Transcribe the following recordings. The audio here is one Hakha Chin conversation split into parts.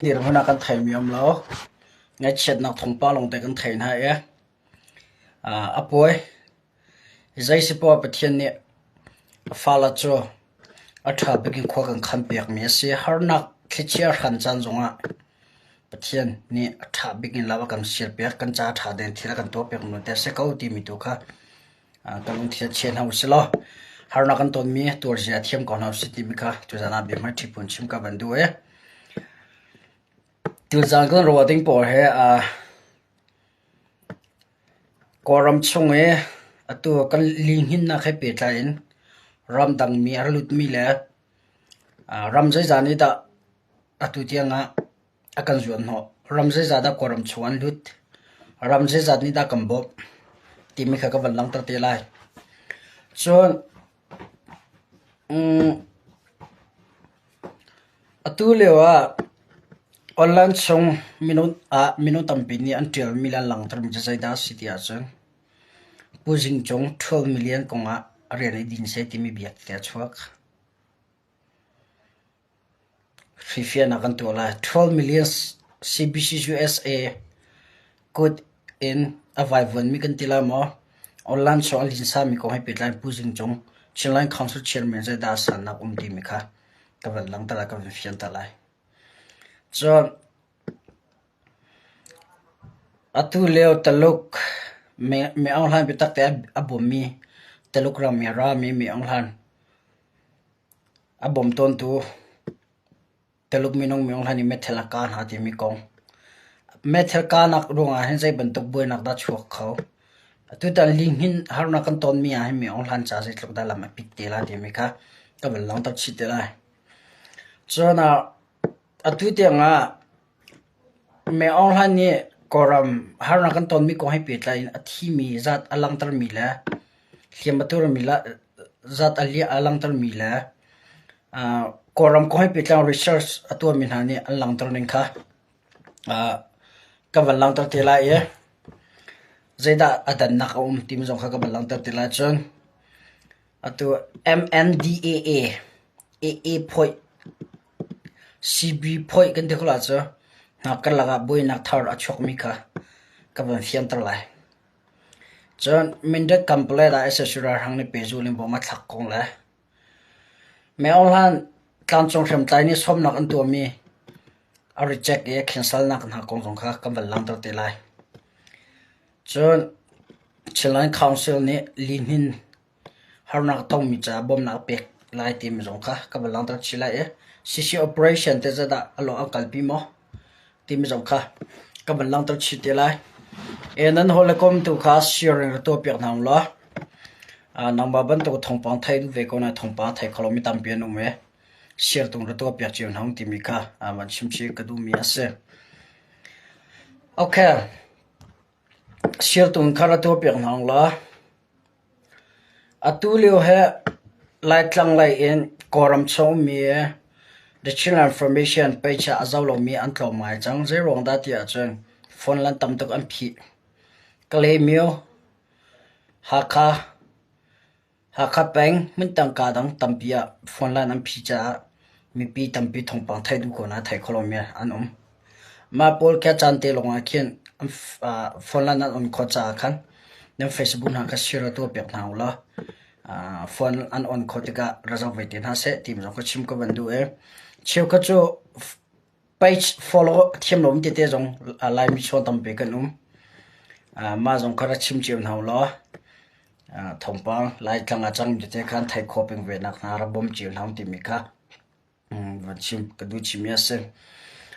Dirhmun ah kan theimi um lo. Ngaihchiatnak thawngpang lawngte kan thei hna i a puai. Zei si poah Pathian nih a fale cu a ṭha bik in khua kan khan piakmi a si. Harnak thlichia hran caan zongah Pathian nih a ṭha bik in lam a kan sialpiak. Kan ca ṭha tein thil a kan tuahpiak nu te a si ko timi tu kha kan lungthin ah chia hna usih law harnak kan tonmi tuarzia thiam ko hna usih timi kha tuzaan ah biahmai ṭhi phun chim ka van duh i tuzaan kan ruah ding pawl hi Kawlram chung i atu kan lihninnak he pehtlai in ramdangmi a lutmi le ram zeizah nih dah atu tiangah a kan zuanhnawh. Ram zeizah dah Kawlram chung an lut? Ram zeizat nih dah kan bawmh? Timi kha ka van langhter te lai. Cun atu lio ah online chung minung ah minung tampi nih an ṭialmi le an langhtermi cu zeidah a si ti ahcun Pu Zing Cung 12 million kong ah a rian i din seh timi bia tete a chuak. Hrifiahnak kan tuah lai. 12 million CBC USA kut in a vaivuanmi kan ti lai maw? Online chung a linsami kong he pehtlai in Pu Zing Cung, Chinland Council Chairman zeidah a sannak um timi kha ka van langhter lai, ka van fianter lai. Cun atu lio Taluk Mi Aung Hlaing biatak te a bawmmi Taluk ram i a rami Mi Aung Hlaing A bawm tawntu Taluk minung minung hna nih meithal a kah hna timi kong. Meithal kahnak ruangah hin zei bantuk buainak dah chuak kho? Tutan lihnin harnak kan tonmi ah hin mi Aung Hlan ca zeitluk dah lam a pit te lai timi kha ka van langhter chih te lai. Cun ah atu tiangah Mi Aung Hlaing nih Kawlram harnak kan tonmi kong he pehtlai in a thimi zat a langhtermi le hliam a tuarmi zat a langhtermi le Kawlram kong he pehtlai in research a tuahmi hna nih an langhter ning kha ka van langhter te lai i zeidah a dannak a um timi zong kha ka van langhter te lai. Cun atu MNDAA AA phoih CB phoih kan ti ko lai cu hnakkar ah buainak thar a chuakmi kha ka van fianter lai. Cun Mindat Kanpalet ah sac ralhrang nih pehzulh in bom a thlak kong le Myo Hlan tlangcung hriamtlai nih sawmnak an tuahmi a reject i a cancel-nak hna kong zong kha kan van langhter te lai. Cun Chinland Council nih lihnin Harnak tongmi caah bawmhnak a pek lai timi zong kha ka van langhter chih lai i CC operation te zeidah a lawh an kalpi maw timi zong kha ka van langhter chih te lai. E nan hawikom tu kha share in ra tuahpiak hna u law nangmah bantuk thawngpang thei duh ve ko na thawngpang thei kho lomi tampi an um i share tung ra tuahpiak cio hna u timi kha van chim chih ka duhmi a si. Okay. Share tung kha ra tuahpiak hna u law Atu lio hi Laitlang lei in Kawlram chung ummi The Chinland Formation page ah a zoh lomi an tlawm ngai cang. Zeiruang dah ti ahcun phone lan tam tuk an phih. Kalaymyo, Hakha, Hakha peng hmuntang kaa dang tampi ah phone line an phih caah mipi tampi thawngpang theih duh ko nain theih kho lomi an um. Mah pawl khi a caan te lawngah khin phone line an on khawh caah khan nan Facebook hna kha share tuah piak hna u law phone an on khawh tikah ra zoh ve te hna seh timi zong ka chim ka van duh i cheukhat cu page follow a thiam lomi tete zong Laimi chawn tampi kan um. Mah zong kha ra chim cio hna u law thawngpang Laitlang ah cangmi tete kha an theih khawh peng ve nak hna ra bawm cio hna u timi kha Van chim ka duh chimmi a si.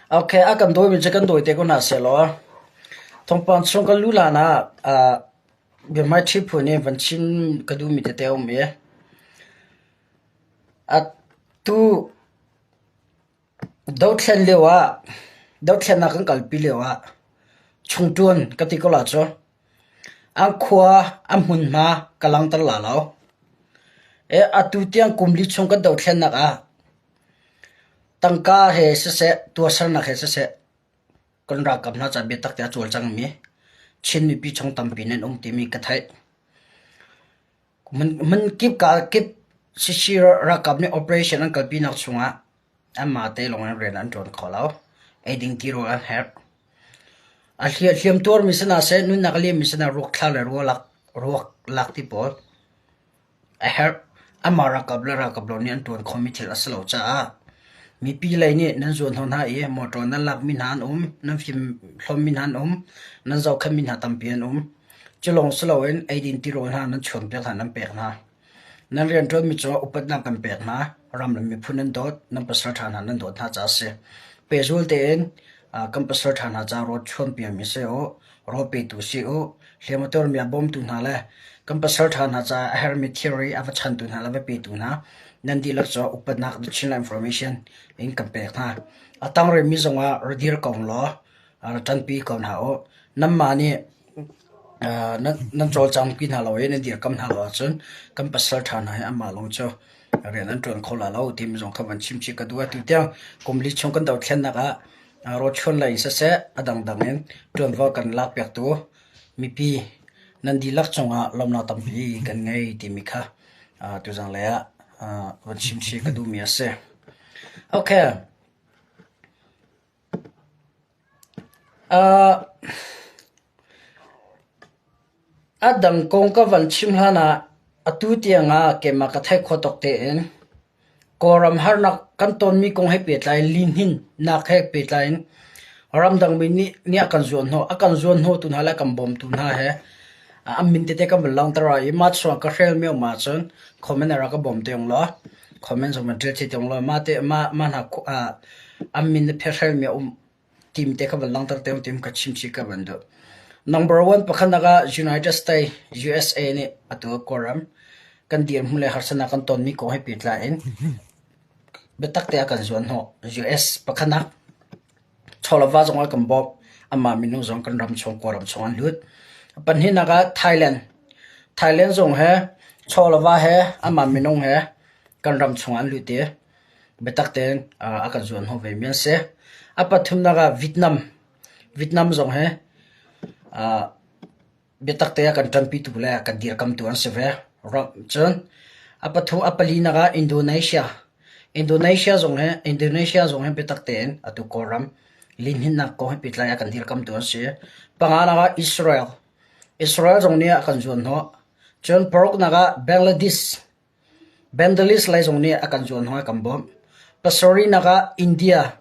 Okay, a kan dawimi cu kan dawi te ko hna sehlaw thawngpang chung kan luh hlan ah biahmaiṭhi phu nih van chim ka duhmi tete a um i atu dothlen lio ah dothlennak kan kalpi lio ah chungṭuan ka ti ko la cu an khua an hmunhma ka langhter la lo. Atu tiang kum li chung kan dothlennak ah tangka he siseh tuahsernak he siseh kan ralkap hna caah biatak te a cawlcangmi Chin mipi chung tampi nan um timi ka theih. Hmunkip kip CC ralkap nih operation an kalpinak chungah anmah te lawng in rian an ṭuan kho lo. Eiding tirawl an herh. A hliamtuarmi si hna seh, nunnak a liammi si hna ruak thla le ruak lak ti pawl a herh. Amah ralkap le ralkap lo nih an ṭuan khomi thil a si lo caah mipi lei nih nan zuanhnawh hna i motor nan lakmi hna an um, nan fimhlawmmi hna an um, nan zohkhenhmi hna tampi an um. Cu lawng si loin eidin tirawl hna nan chuanpiak hna, nan pek hna. Nan rianṭuanmi cungah upatnak kan pek hna. Ram le miphun nan dawt, nan pasalṭha hna nan dawt hna caah a si. Pehzul tein kan pasalṭha hna ca rawl chuanpiakmi si u, rawl petu si u, hliam a tuarmi a bawmtu hna le kan pasalṭha hna caah a herhmi thilri a va chantu hna le a va petu hna nan dihlak cungah upatnak The Chinland Information in kan pek hna. A tang rihmi zongah ra dir ko law ra ṭanpi ko hna u. Nanmah nih nan cawlcangpi hna lo i nan dirkamh hna lo ahcun kan pasalṭha hna hi anmah lawng cu rian an ṭuan kho lai lo timi zong kha van chim chih ka duh. Atu tiang kum li chung kan dothlennak ah rawlchuan lei in siseh a dangdang in ṭuanvo kan lakpiaktu mipi nan dihlak cungah lawmhnak tampi kan ngei timi kha tuzanglei ah van chim chih ka duhmi a si. Okay. A dang kong ka van chim hlanah atu tiangah keimah ka theih khawh tawk tein Kawlram harnak kan tonmi kong he pehtlai in lihninnak he pehtlai in ramdangmi nih a kan zuanhnawh. A kan zuanhnawhtu hna le a kan bawmtu hna he an min tete kan van langhter i mah chungah ka hrelmi a um ahcun comment ah rak ka bawm te ung law comment zong van ṭial chih te ung law mah te mah mah hna an min na pherhrelmi a um timi te kha van langhter te ung timi kha chim chih ka van duh. Number one pakhatnak ah United States USA nih atu Kawlram kan dirhmun le harsatnak kan tonmi kong he pehtlai in biatak te a kan zuanhnawh. US pakhatnak chawlava zong a kan bawmh. Amah minung zong kan ram chung Kawlram chung an lut. Pahnihnak ah Thailand. Thailand zong he chawlava he amah minung he kan ram chung an lut i biatak tein a kan zuanhnawh vemi an si. A pathumnak ah Vietnam. Vietnam zong he biatak te a kan ṭanpitu le a kan dirkamtu an si ve. Cun a pathum a palinak ah Indonesia. Indonesia zong he Indonesia zong he biatak tein atu Kawlram lihninnak kong he pehtlai a kan dirkamtu an si. Panganak ah Israel. Israel zong nih a kan zuanhnawh. Cun paruknak ah Bangladesh. Bangladesh lei zong nih a kan zuanhnawh a kan bawmh. Pasarihnak ah India.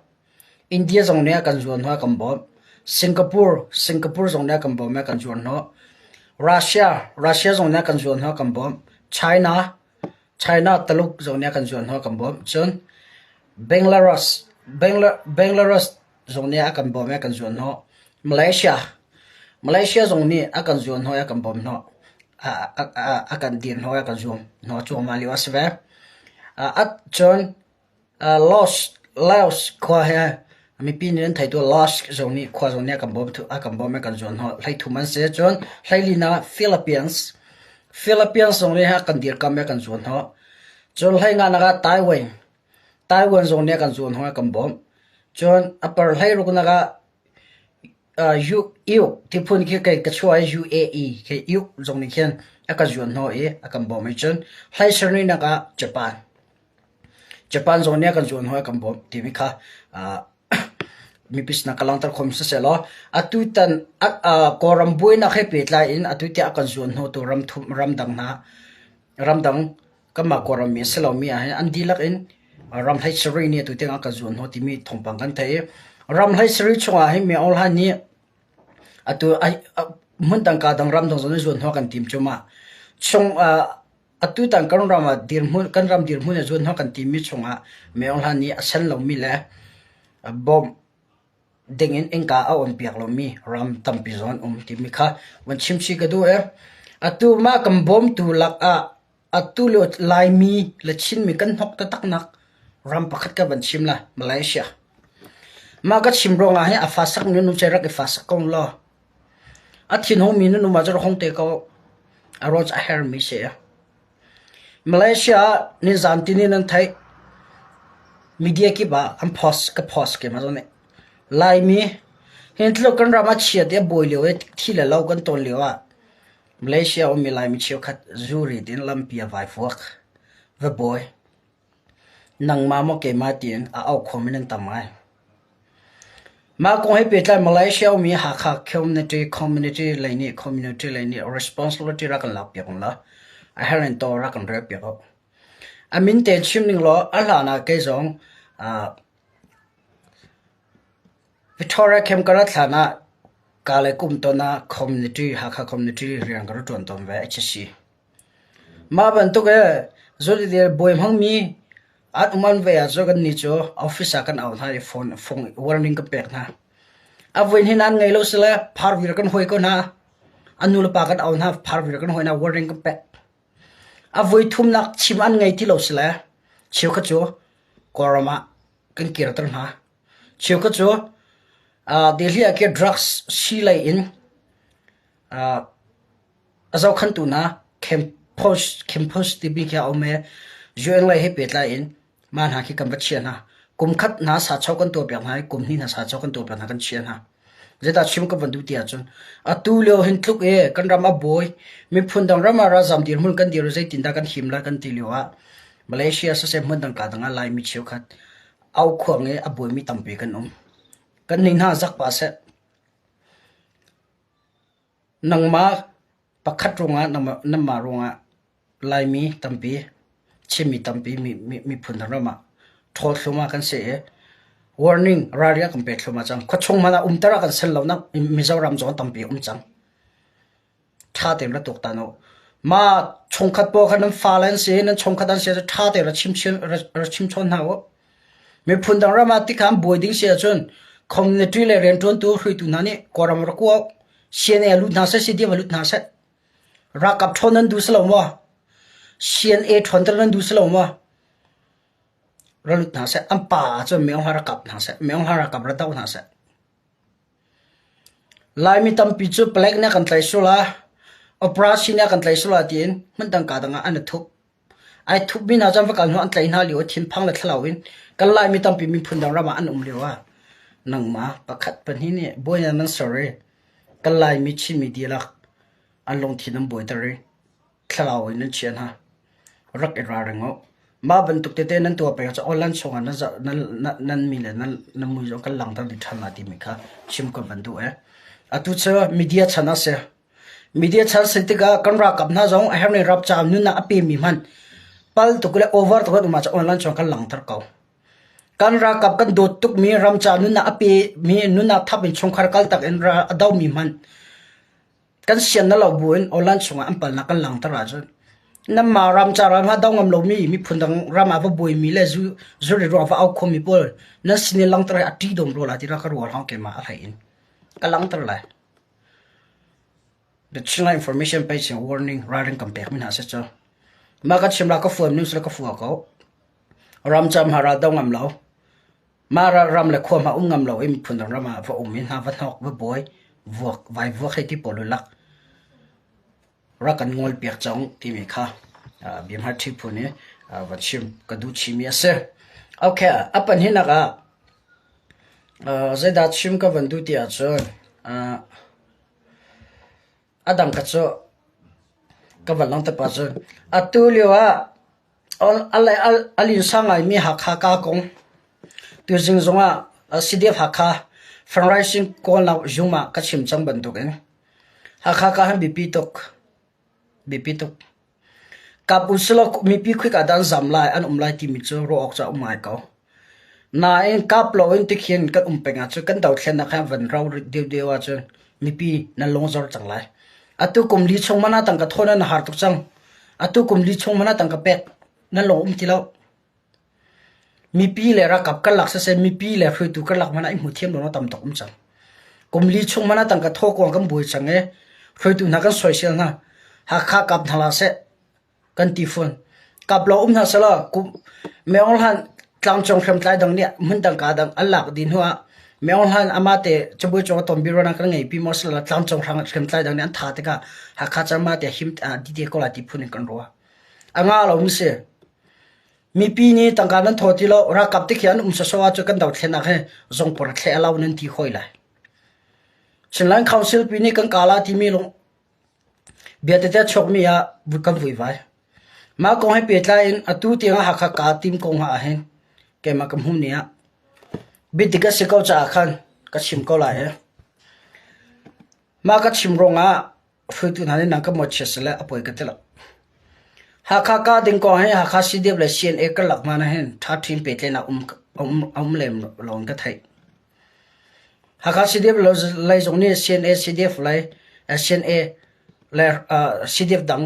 India zong nih a kan zuanhnawh a kan bawmh. Singapore. Singapore zong nih a kan bawmh i a kan zuanhnawh. Russia. Russia zong nih a kan zuanhnawh a kan bawmh. China. China Taluk zong nih a kan zuanhnawh a kan bawmh. Cun Bangladesh. Bangladesh zong nih a kan bawmh i a kan zuanhnawh. Malaysia. Malaysia zong nih a kan zuanhnawh i a kan bawmhnawh. A kan dirhnawh i a kan zuamhnawh cuahmah lio a si ve. Cun Laos, Laos khua he mipi nih an thei tu Laos zong nih khua zong nih a kan bawm a kan bawm i a kan zuanhnawh. Hleithum an si. Cun hleilinak Philippines. Philippines zong nih a kan dirkamh i a kan zuanhnawh. Cun hleinganak ah Taiwan. Taiwan zong nih a kan zuanhnawh i a kan bawmh. Cun a par hleiruknak ah EU tiphun khi kei ka chuah i UAE khi EU zong nih khin a kan zuanhnawh i a kan bawmh i cun hleisarihnak ah Japan. Japan zong nih a kan zuanhnawh i a kan bawmh timi kha mipi sinah ka langhter khawhmi sisehlaw atutan Kawlram buainak he pehtlai in atu tiah a kan zuanhnawhtu ramdang hna ramdang kanmah Kawlram mi a si lomi ahhin an dihlak in ram hlei sarih nih atu tiang a kan zuanhnawh timi thawngpang kan theih i ram hlei sarih chungah hin Myo Aung Hlaing nih atu hmun dang ka dang ram dang zong nih zuanhnawh kan tim cuahmah. Chung atutan kan ram ah dirhmun kan ram dirhmun ah zuanhnawh kan timi chungah Myo Aung Hlaing nih a sen lomi le bawmh dingin innka a on piak lomi ram tampi zong an um timi kha van chim chih ka duh i atu mah kan bawmtu lakah atu lio Laimi le Chinmi kan hnok taktaknak ram pakhat ka van chim la Malaysia. Mah ka chim ruangah hin a fa sakmi nu cu rak i fa sak ko law a thinhungmi nu ma cu rak hung te ko a ruang cu a hermi si. Malaysia ah nizan tini nan theih media kip ah an post ka post ke ma nih Laimi hin tluk kan ram a chiat i a buai lio i thi le lo kan ton lio ah Malaysia ummi Laimi cheukhat zuri tiin lampi a vai fuak. Va bawi. Nangmah maw keimah tiin a auh khawm in an tam ngai. Mah kong he pehtlai Malaysia ummi Hakha community community lei nih community lei nih responsibility rak kan lakpiak ung law a herh in taw rak kan relpiak u. A min te chim ning law a hlan ah kei zong Victoria camp ka rat hlan ah ka le kum ton ah community Hakha community rian ka rak ṭuan tawn ve HC. Mah bantuk i zulidil buai hmangmi an um an ve ahcun kannih cu office ah kan auh hna i phone phone warning kan pek hna. A voi hnih nan ngei lo sile pharvir kan hawi ko hna. An nulepa kan auh hna pharvir kan hawi hna warning kan pek. A voi thumnak chim an ngei ti lo sile cheukhat cu Kawlram ah kan kirter hna. Cheukhat cu Delhi ah khi drugs sii lei in A zohkhanhtu hna campus timi khi a um i UN lei he pehtlai in mah hna khi kan va chiah hna. Kum khat hna sacho kan tuahpiak hna i kum hnih hna sacho kan tuahpiak hna kan chiah hna. Zeidah chim ka van duh ti ahcun atu lio hin tluk i kan ram a buai, miphun dang ram ah ralzam dirhmun kan dir i zeitindah kan him lai kan ti lio ah Malaysia siseh hmun dang ka dang ah Laimi cheukhat aukhuang i a buaimi tampi kan um. Kan ning hna zak pah seh. Nangmah pakhat ruangah nanmah ruangah Laimi tampi, Chinmi tampi miphun dang ram ah ṭhawl thluahmah kan si i warning ralring a kan pek thluahmah cang. Khuachung hmanh ah umter a kan sel lonak Mizoram zong tampi a um cang. Ṭha tein ra tuaktan u. Mah chungkhat pawl kha nan fale an si, nan chungkhat an si ahcun ṭha tein ra chim chawn hna u. Miphun dang ram ah tikhan buai ding si ahcun community le rianṭuantu hruaitu hna nih Kawlram rak kua u. CNA lut hna seh, CDF lut hna seh. Ralkap ṭhawn nan duh si lo maw? CNA ṭhawnter nan duh si lo maw? Ra lut hna seh. An pa ahcun Myo Hla rak kap hna seh. Myo Hla ralkap ra doh hna seh. Laimi tampi cu palek nih a kan tlaih sual ah, operation nih a kan tlaih sual ah tiin hmun dang ka dang ah an i thup. Ai thupmi hna cu an va kal hnu an tlaih hna lio ah thinphang le thlalau in kan Laimi tampi miphun dang ram ah an um lio ah nangmah pakhat pahnih nih buainak nan ser i kan Laimi Chinmi dihlak an lungthin an buaiter i thlalau in nan chiah hna. Rak i ralring u. Mah bantuk tete nan tuah peng ahcun online chungah nan zoh nan nan mi le nan nan mui zong kan langhter dih ṭhan lai timi kha chim ka van duh ee. Atu cu media chan a si. Media chan si tikah kan ralkap hna zong a herhmi rapca nunnak a pemi hmanh pal tuk le over tuk an um ahcun online cun kan langhter ko. Kan ralkap kan dawt tukmi ramca nunnak a pemi nunnak thap in chungkhar kaltak in ral a domi hmanh kan sian na lo buin online chungah an palnak kan langhter ahcun nanmah ramca ral hma do ngam lomi miphun dang ram ah va buaimi le zu zuri ruang va au khomi pawl nan sin i langhter hi a ṭih dom rua lai ti ka rual hang keimah a hlei in ka langhter lai. The Chinland Information page in warning ralring kan pek mi hna si cu. Mah ka chim la ka fuam ning sila ka fua ko. Ram cam ha ral do ngam lo. Mah ram le khua ma um ngam lo i miphun dang ram ah va um in hna va hnok va buai vuak vai vuak hei ti pawl lak rak kan ngol piak cang timi kha biamhar thi phun i va chim ka duh chimi a si. Okay, a panhinak ah Zeidah chim ka van duh ti ahcun a dang kha cu ka van langhter pah cun atu lio ah a linsa ngaimi Hakha ka kong tuzing zongah CDF Hakha fundraising kawlnak zung ah ka chim cang bantukin Hakha ka han biapi tuk. Biapi tuk. Kap usilaw mipi khika dah an zam lai, an um lai timi cu ruah awk cu a um ngai ko. Nain kap loin tikhin kan um peng ahcun kan dothlennak he van ro deuhdeuh ahcun mipi nan lungzor cang lai. Atu kum li chung hmanh ah tangka thawn nan har tuk cang. Atu kum li chung hmanh ah tangka pek nan lung um ti lo. Mipi le ralkap karlak siseh, mipi le hruaitu karlak hmanh ah i hmuthiam lo tam tuk um cang. Kum li chung hmanh ah tangka thaw kuang kan buai cang i hruaitu hna kan soisel hna. Hakha kap hna hlah seh kan ti fawn. Kap lo um hna selaw kum Maung Hlan tlangcung hriamtlai dang nih hmundang ka dang an lak dih hnu ah Maung Hlan amah te cabuai cung a ton biro kan ngei pi maw selaw tlangcung hriamtlai dang nih an tha tikah Hakha cu amah te him dih te ko lai ti phun in kan ruah. A nga lo mi si. Mipi nih tangka nan thaw ti lo, ralkap te khi an um sawsawh ahcun kan dothlennak hi zongpor a thleh a lo nan ti hoi lai. Chinland Council pi nih kan kala timi lung bia tete chuakmi ah kan vuivai. Mah kong he pehtlai in atu tiang ah Hakha kaa tim kong ah hin keimah ka hmuh ni ah biadik a si ko caah khan. Ka chim ko lai. Mah ka chim ruangah hruaitu hna nih nang ka mawhchiat sile a poi ka ti lo. Hakha ka ding kong hi Hakha CDF le CNA karlak hmanh ah hin ṭha ṭhin pehtlaihnak um um lem lo in ka theih. Hakha CDF lei zong nih CNA CDF lei CNA le CDF dang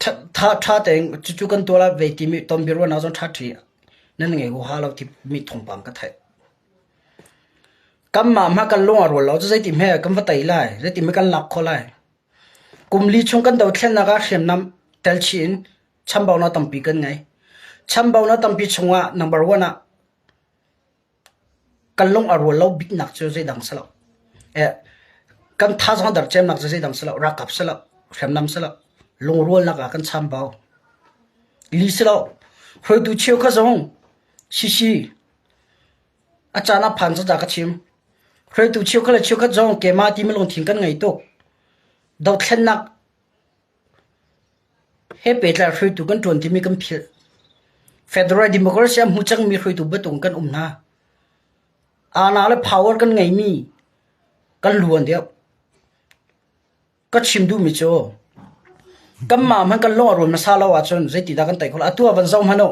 Ṭha tein cucu kan tuah lai vei timi tonbiaruahnak zong ṭhaṭhi nan ngei huaha lo timi thawngpang ka theih. Kanmah hmanh kan lung a rual lo cu zeiti hme kan va tei lai, zeiti hme kan lak khawh lai. Kum li chung kan dothlennak ah hriamnam tel chih in chambaunak tampi kan ngei. Chambaunak tampi chungah number one ah Kan lung a rual lo biknak cu zeidang si lo. Kan thazaang a der cemnak cu zeidang si lo. Ralkap si lo, hriamnam si lo. Lungrualnak ah kan chambau. Li si lo. Hruaitu cheukhat zong sisi a caan ah phan caca ka chim. Hruaitu cheukhat le cheukhat zong keimah timi lungthin kan ngei tuk. Dothlennak He pehtlai hruaitu kan ṭuan timi kan philh. Federal Democracy a hmu cangmi hruaitu biatung kan um hna. Aana le power kan ngeimi kan luan deuh. Ka chim duhmi cu kanmah hmanh kan lung a rual hmasa lo ahcun zeitidah kan tei khawh lai. Atu ah van zoh hmanh u.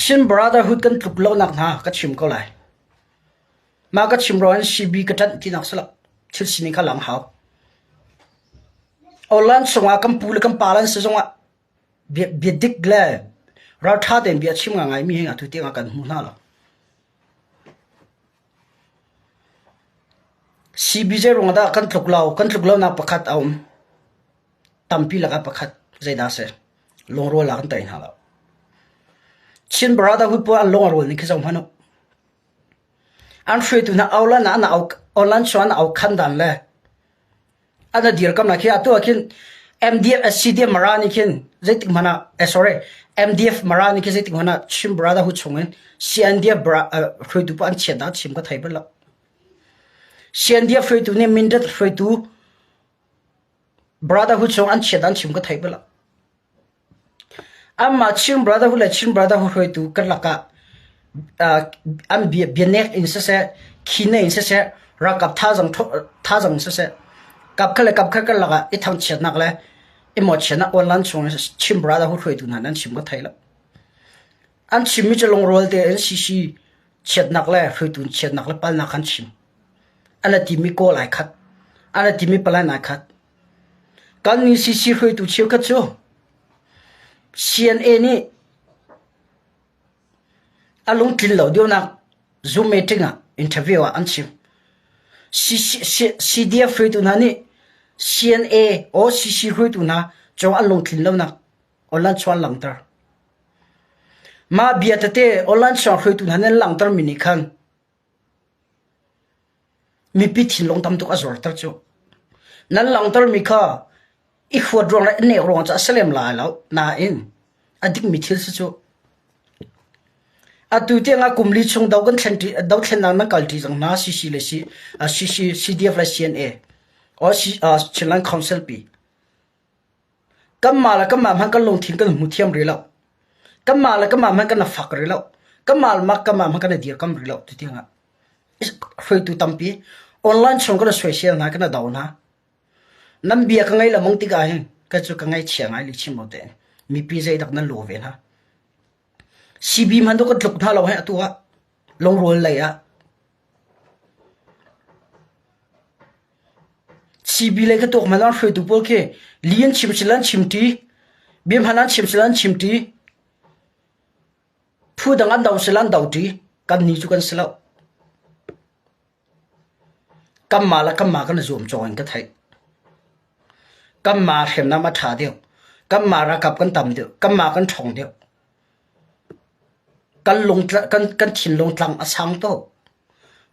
Chin Brotherhood kan tluk lonak hna ka chim ko lai. Mah ka chim ruangah CB ka ṭanh tinak si lo. Thil sining kha lang hau. Online chungah kan pu le kan pa le an si zongah bia, bia dik le ralṭha tein bia chim ngaingaimi hi atu tiangah kan hmu hna lo. CB zei ruangah dah kan tluk lo? Kan tluk lonak pakhat a um. Tampi lakah pakhat zeidah a si? Lungrual ah kan tei hna lo. Chin Brotherhood pawl an lung a rual ning khi zoh hmanh u. An hruaitu hna online ah an au online chung an au khan dan le an a dirkamnak khi atu ah khin MDF SCDF Mara nih khin zeitik hmanh ah eh sorry MDF Mara nih khin zeitik hmanh ah Chin Brotherhood chung in CNDF bra, uh, hruaitu pa an chiat dah chim ka thei bal lo. CNDF hruaitu nih Mindat hruaitu Brotherhood chung an chiat an chim ka thei bal lo. Anmah Chin Brotherhood le Chin Brotherhood hruaitu karlak ah an bia bianek in siseh, khine in siseh, ralkap thazaang thazaang in siseh, kapkhat le kapkhat karlak ah i thangchiatnak le i mawhchiatnak online chung Chin Brotherhood hruaitu hna nih an chim ka thei lo. An chimmi cu lungrual tein CC chiatnak le hruaitu chiatnak le palnak an chim. An a timi kawl ai khat. An a timi palan ai khat. Kan nih CC hruaitu cheukhat cu CNA nih a lungtlin lo deuhnak Zoom meeting ah interview ah an chim. CDF hruaitu hna nih CNA or CC hruaitu hna cung an lungtlin lonak online chuah an langhter. Mah bia tete online chuah hruaitu hna nih an langhtermi nih khan Mipi thinlung tam tuk a zorter cu. Nan langhtermi kha i huat ruang le i nek ruang cu a si lem lai lo. Nain a dikmi thil si cu. Atu tiang ah kum li chung do kan thlen dothlennak nan kalṭi cang hna CC le C, CC, CDF le CNA or C, uh, Chinland Council pi. Kanmah le kanmah hmanh kan lungthin kan hmu thiam rih lo. Kanmah le kanmah hmanh kan i fak rih lo. Kanmah le kanmah hmanh kan i dirkam rih lo tu tiangah. Hruaitu tampi online chung kan i soisel hna, kan i do hna. Nan bia ka ngei lemang tikah hin ka cu ka ngaihchia ngai lihchim lo tein. Mipi zeidak nan lo ve hna. CB hmanh tu kan tluk hna lo he atu ah lungrual lei ah CB lei ka tuak hmanh ah hruaitu pawl khi li an chim sila an chim ṭi, bia hman an chim sila an chim ṭi, phu dang an do sila an do ṭi, kannih cu kan si lo. Kanmah le kanmah kan i zuamcawh in ka theih. Kanmah hriamnam a ṭha deuh, kanmah ralkap kan tam deuh, kanmah kan ṭhawng deuh. Kan lung kan kan thinlung tlang a sang tuk.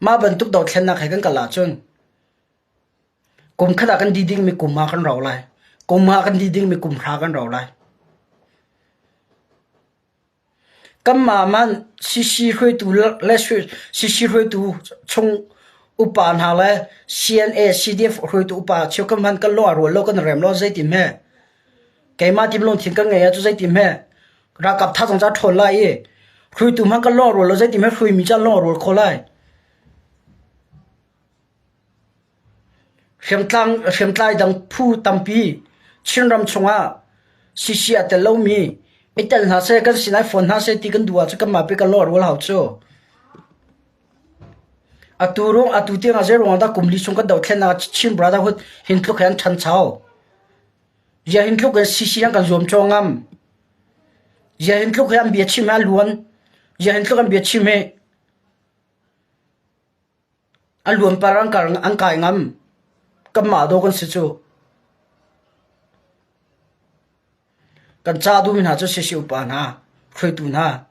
Mah bantuk dothlennak he kan kal ahcun kum khat ah kan dih dingmi kum ah kan rau lai. Kum ah kan dih dingmi kum hra kan rau lai. Kanmah man CC hruaitu le CC hruaitu chung upa hna le CNA, CDF hruaitu upa cheukhat hmanh kan lung a rual lo kan rem lo zeitin hme. Keimah tim lungthin kan ngei ahcun zeitin hme ralkap thazaang ca ṭhawn lai i. Hruaitu hmanh kan lawng rual lo zeitin hmanh hruaimi cu an lawng rual kho lai. Hriamtlang hriamtlai dang phu tampi Chinram chungah CC a tel lomi i tel hna seh kan sinai fawn hna seh ti kan duh ahcun kanmah pi kan lawng rual hau cu. Atu ruang atu tiangah zei ruangah dah kum li chung kan dohthlennak Chin Brotherhood hin tluk he an ṭhancho. Zia hin tluk in CC an kan zuamcaw ngam. Zia hin tluk he an bia chim he a luan. Zia hin tluk an bia chim he a luan par an kar an kai ngam. Kanmah dawh kan si cu. Kan ca duhmi hna cu CC upa hna, hruaitu hna,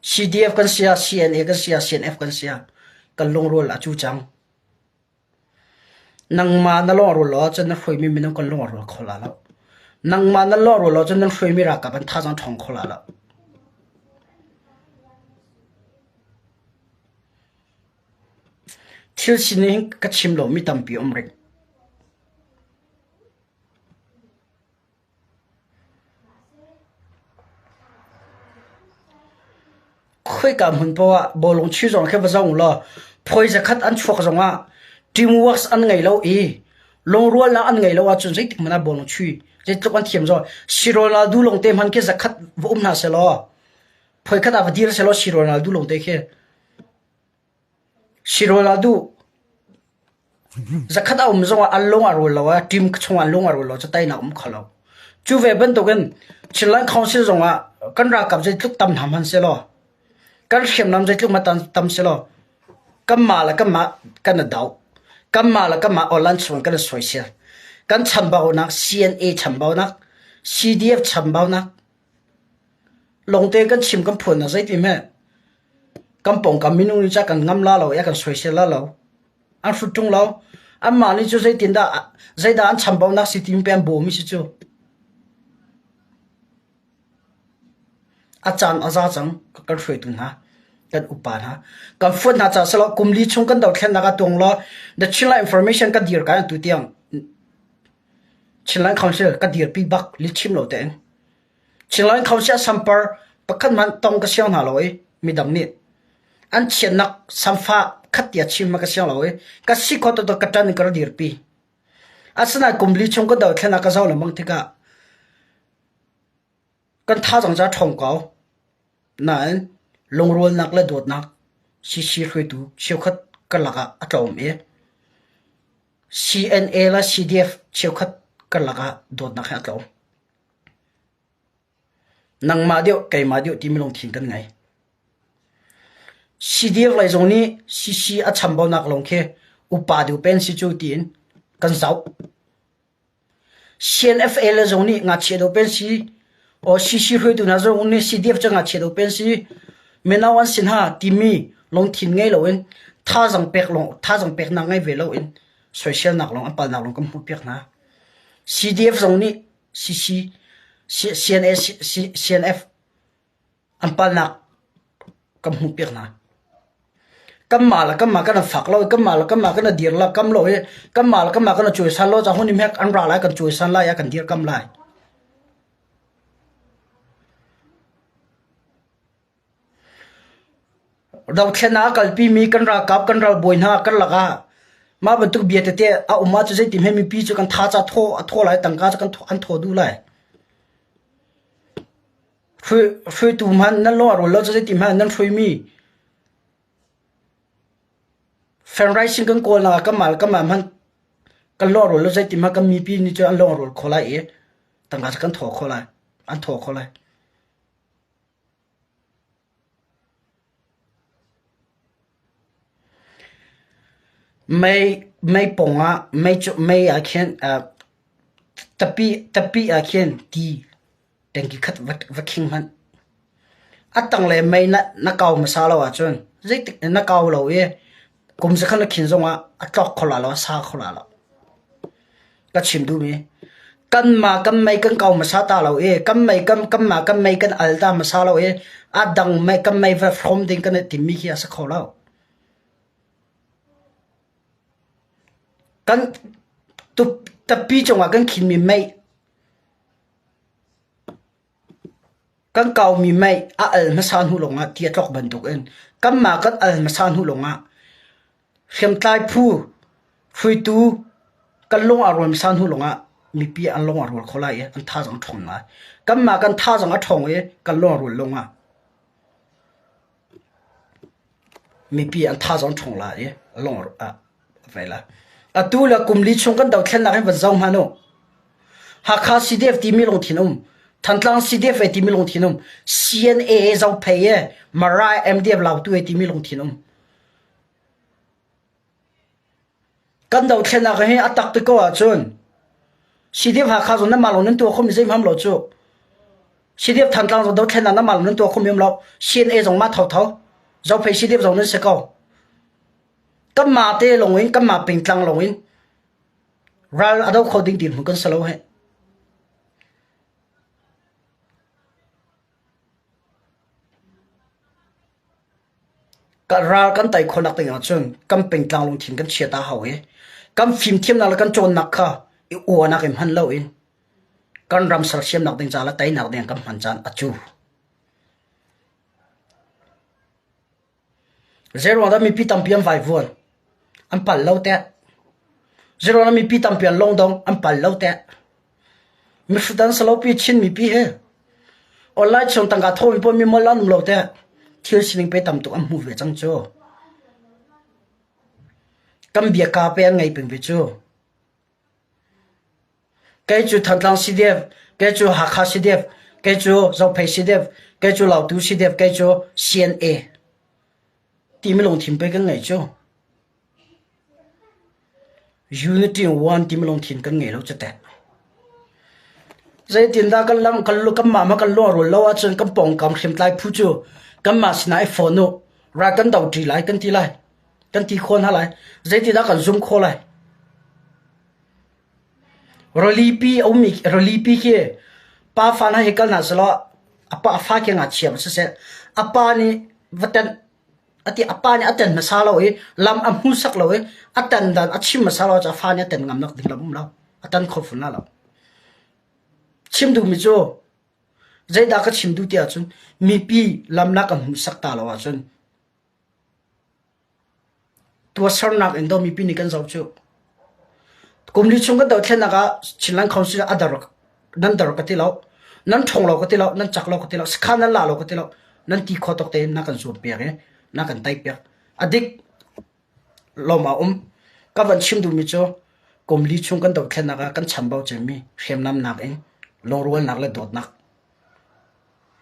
CDF kan si ah, CNA kan si ah, CNF kan si ah, kan lungrual a cu cang. Nangmah na lawngrual lo ahcun na hruaimi minung kan lungrual kho la lo. Nangmah na lawngrual lo ahcun nan hruaimi ralkap an thazaang ṭhawng kho la lo. Thil sining ka chim lomi tampi um rih. Khoika hmun paoh ah bawlung chuih zong khi va zoh ulaw phawi zakhat an chuak zongah teamwork an ngei lo i lungrualnak an ngei lo ahcun zeitik hmanh ah bawlung chuih zeitluk an thiam zong si Ronaldo lawngte hmanh khi zakhat va um hna sehlaw phawi khat ah va dir sehlaw si Ronaldo lawngte khi Si Ronaldo zakhat a um zongah an lung a rual lo ah team chungah an lung a rual lo cu teinak um kho lo. Cu ve bantukin Chinland Council zongah kan ralkap zeitluk tam hna hmanh sehlaw kan hriamnam zeitluk ma tam sehlaw kanmah le kanmah kan i doh. Kanmah le kanmah online chung kan i soisel. Kan chambaunak CNA chambaunak CDF chambaunak Lawngte kan chim kan phuan nak zeiti hme kan pawngkam minung nih ca kan ngam la lo i a kan soisel la lo. An hrut ṭung lo. Anmah nih cu zeitindah zeidah an chambaunak si timi pe an bawmi si cu. A caan a za cang kan hruaitu hna kan upa hna kan fuat hna caah silo kum li chung kan dothlennak ah tuang law The Chinland Information ka dir kai atu tiang Chinland Council ka dirpi bak li chim lo tein. Chinland Council sampar pakhat hmanh tong ka siang hna lo i midang nih an chiatnak samfa khat tia chim ma ka siang lo i ka si kho to ka ṭan in ka ra dirpi. Asinain kum li chung ka dothlen ah ka zoh lengmang tikah kan thazaang ca ṭhawng ko. Nain lungrualnak le dawtnak CC hruaitu cheukhat karlak ah a tlawm i CNA le CDF cheukhat karlak ah dawtnak hi a tlawm. Nangmah deuh keimah deuh timi lungthin kan ngei. CDF lei zong nih CC a chambaunak lawng khi upa deuh pen si cu tiin kan zoh. CNFA le zong nih ngakchia deuh pen si o CC hruaitu hna zong nih CDF cu ngakchia deuh pen si mino an si hna timi lungthin ngei loin thazang pek lawng thazang peknak ngei ve loin soiselnak lawng an palnak lawng kan hmuhpiak hna. CDF zong nih CC CNA CNF an palnak kan hmuhpiak hna. Kanmah le kanmah kan fak lo i kanmah le kanmah kan dir la kam lo i kanmah le kanmah kan cuaisan lo cang hun hmek an ra lai kan cuaisan lai kan dir kam lai. Dothlennak a kalpimi kan ralkap kan ralbawi hna kan lakah mah bantuk bia tete a um ahcun zeitin hme mipi cu kan tha ca thaw a thaw lai tangka cu kan an thaw duh lai. Hruaitu hmanh nan lung a rual lo cu zeitin hmanh nan hruaimi Fundraising kan kawlnak ah kanmah le kanmah hmanh kan lung a rual lo zeitin hmanh kan mipi nih cun an lung a rual kho lai i tangka cu kan thaw kho lai an thaw kho lai. Mei mei pawng ah mei cu mei ah khin tapi tapi ah khin ti tangki khat va va khing hmanh. A tanglei mei na na kau hmasa lo ahcun zeitik na kau lo i kum zakhat na khin zongah a tlok kho la lo a sa kho la lo. Ka chim duhmi kanmah kan mei kan kau hmasa ta lo i kan mei kan kanmah kan mei kan al ta hmasa lo i a dang mei kan mei va hrawm ding kan i timmi khi a si kho lo. Kan tup tappi cungah kan khinmi mei. Kan kaumi mei a al hmasa hnu lawngah ti a tlok bantukin kanmah kan al hmasa hnu lawngah hriamtlai phu hruaitu kan lung aa rual hmasa hnu lawngah mipi an lung aa rual kho lai i an thazaang a ṭhawng lai. Kanmah kan thazaang a ṭhawng i kan lung a rual lawngah mipi an thazaang ṭhawng lai i lung a vai lai. Atu le kum li chung kan dothlennak hin van zoh hmanh u. Hakha CDF timi lungthin um, Thantlang CDF e timi lungthin um, CNA Zophei e, Mara MDF Lautu e timi lungthin um. Kan dothlennak hi a tak ti ko ahcun CDF Hakha zong nan mah lawng nan tuah khomi zeihmanh lo cu. CDF Thantlang zong dothlennak nan mah lawng nan tuah khomi um lo. CNA zong mah thotho. Zophei CDF zong nan si ko. Kanmah te lawng in kanmah pengtlang lawng in ral a do kho ding dirhmun kan si lo heh. Kan ral kan tei khawhnak ding ahcun kan pengtlang lungthin kan chiat a hau i kan fimthiamnak le kan cawnnak kha i uanak in hman loin kan ram sersiamnak ding ca le teinak ding kan hman caan a cu. Zeiruang dah mipi tampi an vaivuan? An pal lo teh. Zeiruang dah mipi tampi an lungdong? An pal lo teh. Mihrut an si lo pi Chin mipi hi. Online chung tangka thawmi pawl mi mol an um lo teh. Thil sining pe tam tuk an hmu ve cang cu. Kan biaka pe an ngei peng ve cu. Kei cu Thantlang CDF, kei cu Hakha CDF, kei cu Zophei CDF, kei cu Lautu CDF, kei cu CNA timi lungthin pei kan ngei cu. Unity in one timi lungthin kan ngei lo cu teh. Zeitindah kan lam kan lu kanmah ma kan lungrual lo ahcun kan pawngkam hriamtlai phu cu kanmah sinah i fawn u ral kan do ṭi lai kan ti lai kan ti khawh hna lai zeitindah kan zum khawh lai Rilipi a ummi rilipi khi pa fa hna hi kal hna sehlaw a pa a fa khi ngakchia va siseh a pa nih va tenh a ti a pa nih a tenh hmasa lo i lam a hmuhsak lo i a tan dan a chim hmasa lo cu a fa nih a tenh ngam nak ding lam um lo a tan kho fun la lo. Chim duhmi cu zeidah ka chim duh ti ahcun mipi lam na kan hmuhsak ta lo ahcun Tuahsernak in daw mipi nih kan zoh cu. Kum li chung kan dothlennak ah Chinland Council a dar nan dar ka ti lo, nan ṭhawng lo ka ti lo, nan cak lo ka ti lo, sakhan nan la lo ka ti lo, nan ti kho tawk tein na kan zuam piak i na kan tai piak. A dik lawm a um. Ka van chim duhmi cu kum li chung kan dothlennak ah kan chambau cemmi hriamnam nakin lungrualnak le dawtnak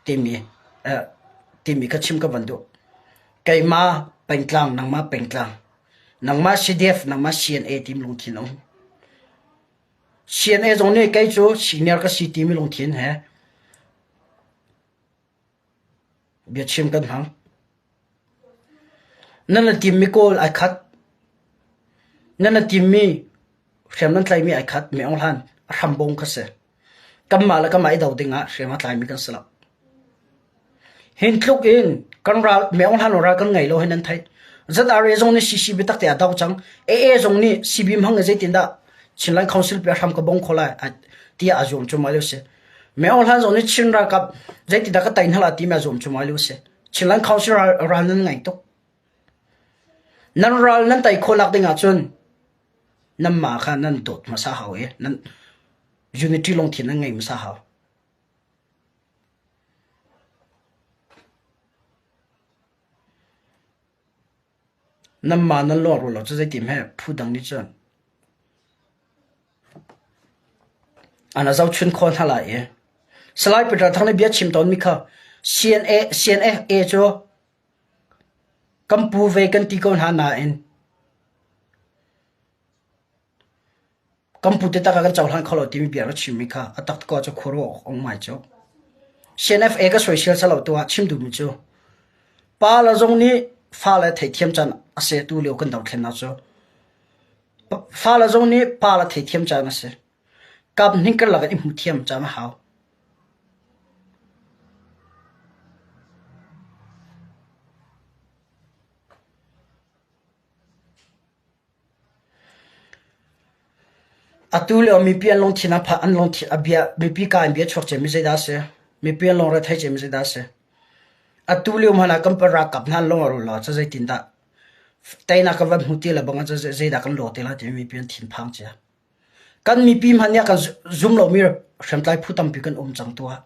timi timi ka chim ka van duh. Keimah pengtlang, nangmah pengtlang, nangmah CDF, nangmah CNA timi lungthin a um. CNA zong nih kei cu senior ka si timi lungthin he biachim kan hmang. Nan la timmi kawl ai khat. Nan la timmi hriam nan tlaimi ai khat. Mi Aung Hlan a hrambong kha si. Kanmah le kanmah i do ding ah hriam a tlaimi kan si lo. Hin tluk in kan ral Mi Aung Hlan ral kan ngei lo hi nan theih. ZRA zong nih CC biatak te a do cang. AA zong nih CB hmang in zeitindah Chinland Council pi a hram ka bong kho lai tiah a zuam cu mai lo si. Mi Aung Hlan zong nih Chin ralkap zeitindah ka tei hna la timi a zuam cu mai lo si. Chinland Council ral, ral nan ngei tuk. Nan ral nan tei khawhnak ding ahcun nanmah kha nan dawt hmasa hau i nan unity lungthin nan ngei hmasa hau. Nanmah nan lawng lo cu zeitim he phu dang nih cun an a zohchun khawh hna lai i Salai Peter Thang nih bia chim tawnmi kha CNA CNFA cu kan pu ve kan ti ko hna nain Kan pute tak ah kan cohlan kho lo timi bia rak chimmi kha a tak ko cu khuaruah awk um ngai cu. CNFA ka soisel salo tu ah chim duhmi cu pa le zong nih fale theithiam caan a si tu lio kan dothlennak cu fale zong nih pa le theithiam caan a si. Kap hning karlak in i hmu thiam caan a hau. Atu lio mipi an lungthin a pha an lungthin a bia mipi ka in bia chuak ciami zeidah a si? Mipi an lungre thei cem zeidah a si? Atu lio hmanh ah kan ralkap hna an lung a rual lo ahcun zeitindah teinak kan van hmu ti le bang ahcun zeidah kan lawh te lai timi mipi an thinphang cia. Kan mipi hmanh nih a kan zum lomi hriamtlai phu tampi kan um cang tuah.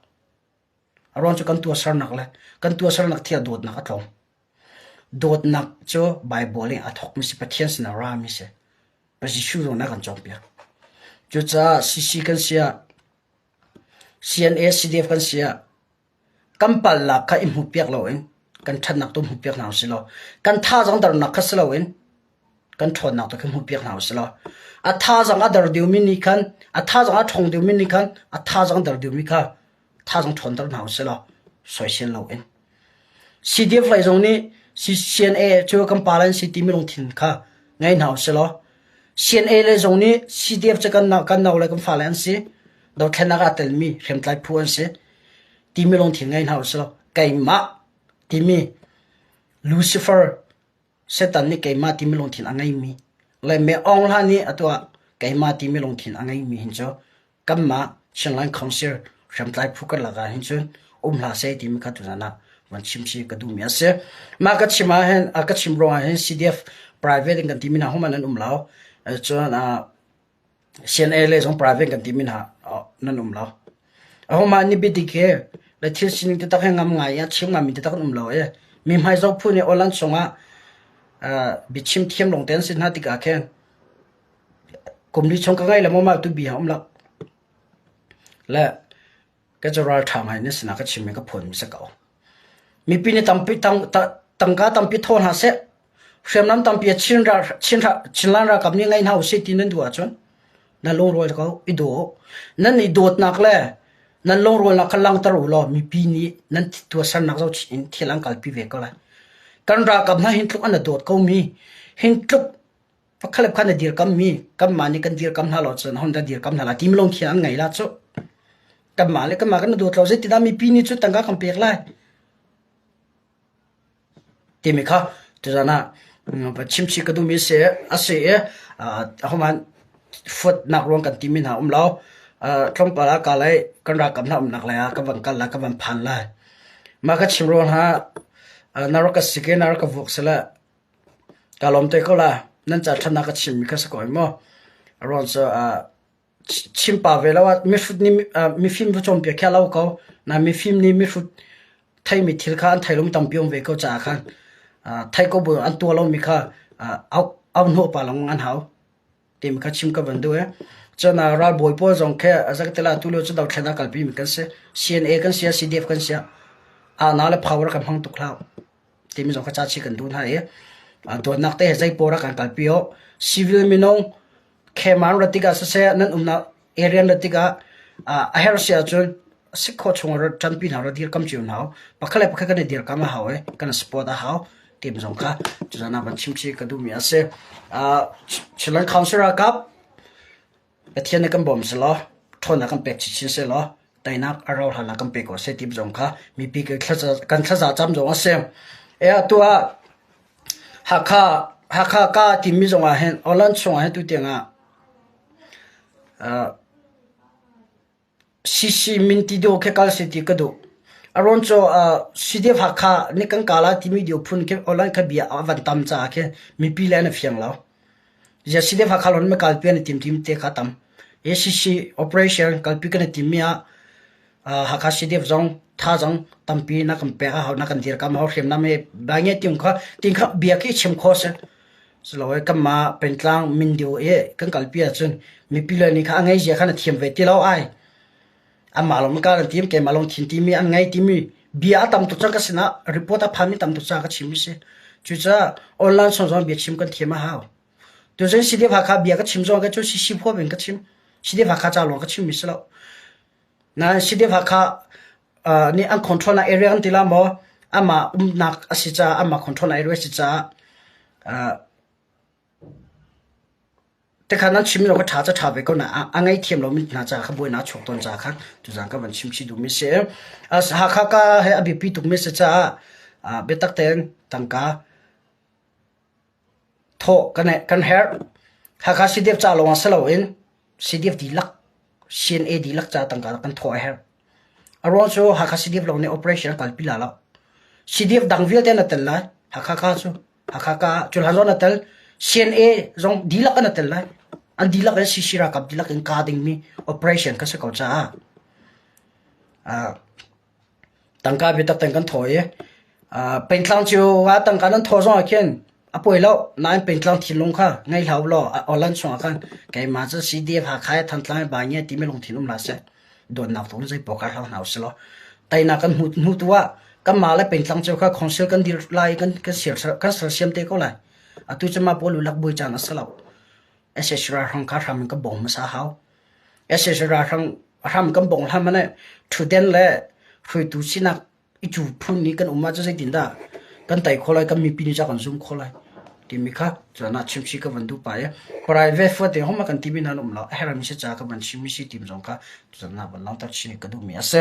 A ruang cu kan tuahsernak le kan tuahsernak thiah dawtnak a tlawm. Dawtnak cu Baibal in a thawkmi si, Pathian sin a rami si. Jesuh zong nih a kan cawnpiak. Cucaah CC kan si ah, CNA, CDF kan si ah, kan palnak kha i hmuhpiak loin kan ṭhatnak tu hmuhpiak hna usih law kan thazaang dernak kha si loin kan ṭhawnnak tu kha hmuhpiak hna usih law a thazaang a der deuhmi nih khan a thazaang a ṭhawng deuhmi nih khan a thazaang der deuhmi kha thazaang ṭhawnter hna usih law soisel loin CDF lei zong nih CNA cu kan pa le an si timi lungthin kha ngei hna usih law CNA lei zong nih CDF cu kan kan nau le kan fale an si dothlennak ah telmi hriamtlai phu an si timi lungthin ngei hna usih law keimah timi Lucifer Satan nih keimah timi lungthin a ngeimi le Me Aung Hla nih atu ah keimah timi lungthin a ngeimi hin cu kanmah Chinland Council hriamtlai phu karlak ah hin cun um hlah seh timi kha tuzan ah van chim si ka duhmi a si. Mah ka chim ah hin ka chim ruangah hin CDF private in kan timi hna human an um lo. Cun CNA le zong private kan timi hna nan um lo. Ahohmah nih biadik hi le thil sining taktak hi ngam ngai i a chim ngami taktak an um lo i mi hmai zoh phu nih aw-lan chungah biachim thiam lawng te an si hna tikah khin kum li chung ka ngei le maw mah tu bia um lo. Le Ka cu ralṭha ngai na sinah ka chim i ka phuanmi si ko. Mipi nih tampi tangka tampi thaw hna seh. Hriamnam tampi a Chin ral Chin Chinland ralkap nih ngei hna usih ti nan duh ahcun nan lungrual ko i daw. Nan i dawtnak le nan lungrualnak kha langhter u law mipi nih nan tuahsernak zohchih in thil an kalpi ve ko lai. Kan ralkap hna hin tluk an i dawt komi, hin tluk Pakhat le pakhat na dirkammi kanmah nih kan dirkam hna lo cun aho dah dirkam hna lai timi lungthin an ngei la cu. Kanmah le kanmah kan i dawt lo zeitindah mipi nih cu tangka kan pek lai timi kha tuzan ah chimchih ka duhmi si a si i ahohmanh fuatnak ruang kan timi hna um lo. Tlawmpal ah ka lei kan ralkap hna umnak lei ah ka van kal lai ka van phan lai. Mah ka chim ruang hna na rak ka sik i na rak ka vuak sile Kaa lawm te ko la. Nan ca ṭhatnak ka chimmi kha si ko ai maw? A ruang cu chim pa ve lo ah mihrut nih mifim va cawnpiak khi a lo ko. Na mifim nih mihrut theimi thil kha an thei lomi tampi um ve ko caah khan thei ko bu an tuah lomi kha au au hnawh pa lengmang an hau. Timi kha chim ka van duh i. Cun ralbawi pawl zong khi zakatela tulio cu dothlen ah kalpi mi kan si. CNA kan si ah CDF kan si ah ana le power kan hmang tuk hlah. Timi zong kha ca chih kan duh hna i dawtnak te he zei pawl ah kan kalpi awk. Civil minung kheman rat tikah siseh nan umnak area rat tikah a herh si ahcun si khawh chung ah ṭanpi hna rak dirkam cio hna u. Pakhat le pakhat kan i dirkam a hau i kan i support a hau timi zong kha tuzan ah van chim chih ka duhmi a si. Chinland Council ralkap Pathian nih kan bawm selaw ṭhawnnak kan pek chinchin selaw teinak a rauhhlan ah kan pe ko seh ti zong kha mipi kan thlaza cam zong a si. E atu ah Hakha Hakha ka timi zong ah hin Holland chung ah hin tutiang ah CC Mintido khi kal seh ti ka duh. Arawn cu CDF Hakha nih kan kala timi dio phun khi online kha bia a van tam caah khi mipi le an i fiang lo. Zia CDF Hakha lon me kalpi an i tim tim te kha tam. ACC operation kalpi kan i tim mi ah Hakha CDF zong tha zong tampi na kan pek a hau na kan dirkam hau hriamnam he ba nge tim kha tin kha bia khi chim kho si. Silo kanmah pengtlang mindio i kan kalpi ahcun mipi le nih kha a ngei zia kha na thiam ve ti lo ai. Amah lawng ka kan tim keimah lawng thin timi an ngei timi bia a tam tuk cang ka sinah report a phanmi tam tuk caah ka chim mi si. Cucaah online song zong bia chim kan thiam a hau. Tuzan CDF Hakha bia ka chim zong ka cu CC huap in ka chim. CDF Hakha ca lawng ka chim mi si lo. Nain CDF Hakha nih an control nak area an ti la maw amah umnak a si caah amah control nak area a si caah tikhan nan chim lo ka ṭha ca ṭha ve ko na a ngei thiam lomi hna caah kha buainak a chuak tawn caah khan tuzaan ka van chim chih duhmi si. Hakha ka he a biapi tukmi si caah biatak tein tangka thawh kan herh. Hakha CDF ca lawng ah si loin CDF dihlak, CNA dihlak ca tangka kan thawh a herh. A ruang cu Hakha CDF lawng nih operation an kalpi la lo. CDF dang vialte na tel lai. Hakha ka cu Hakha ka cuhlan zong na tel. CNA zong dihlak an tel lai. An dihlak in CC ralkap dihlak in ka dingmi operation ka si ko caah Tangka biatak tein kan thaw i pengtlang cio ah tangka nan thaw zong ah khin a pawi lo. Nain pengtlang thinlung kha ngei hlah u law awlan chungah khan keimah cu CDF Hakha i Thantlang i Baingia timi lungthin um hlah seh. Dawtnak tu in zei paoh kha hlau hna usih law teinak kan hmu hnu tu ah kanmah le pengtlang cio kha council kan dir lai i kan kan kan sersiam te ko lai. Atu cu mah pawl lulak bui caan a si lo. SSC ralhrang kha hram in kan bawm hmasa a hau. SSC ralhrang hram kan bawng hlan hmanh ṭhutden le hruaitu sinak i cu phun nih kan um ahcun zeitindah kan tei khawh lai, kan mipi nih ca kan zum khawh lai timi kha cun ah chimchih ka van duh pah i private fate hom kan timi hna an um lo. A herhmi si ca ka van chimmi si tim zong kha cun ah van langhter chin ka duhmi a si.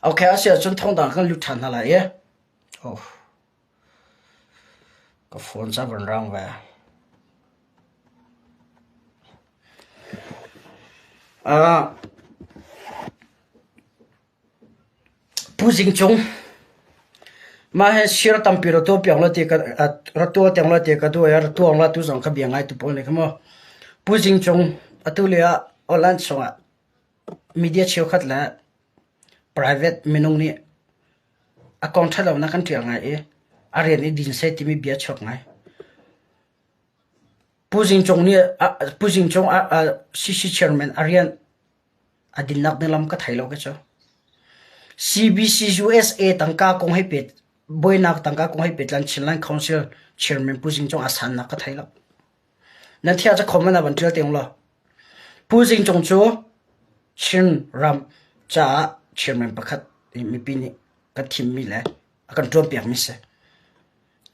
Okay, a si ahcun thawngdang kan lut ṭhan hna lai i oh. Ka phone ca van rang ve. Pu Zing Cung, mah hi sir tampi ra tuah piak la ti ka ra tuah tiang la ti ka duh i ra tuang la tu zong kha bia ngai tu pawl nih kha mu. Pu Zing Cung, atu lio ah online chungah media cheukhat le private minung nih A kong ṭhatlonak kan ṭial ngai i a rian i din seh timi bia chuak ngai. Pu Zing Cung nih Pu Zing Cung CC chairman a rian a dinnak ding lam ka thei lo ka cu. CBC USA tangka kong hei pet buainak tangka kong hei petlan Chinland Council chairman Pu Zing Cung a sannak ka thei lo. Nan thiah ca khom na van ṭial te law. Pu Zing Cung cu Chin ram caah chairman pakhat mipi nih kan thimmi le a kan ṭuanpiakmi si.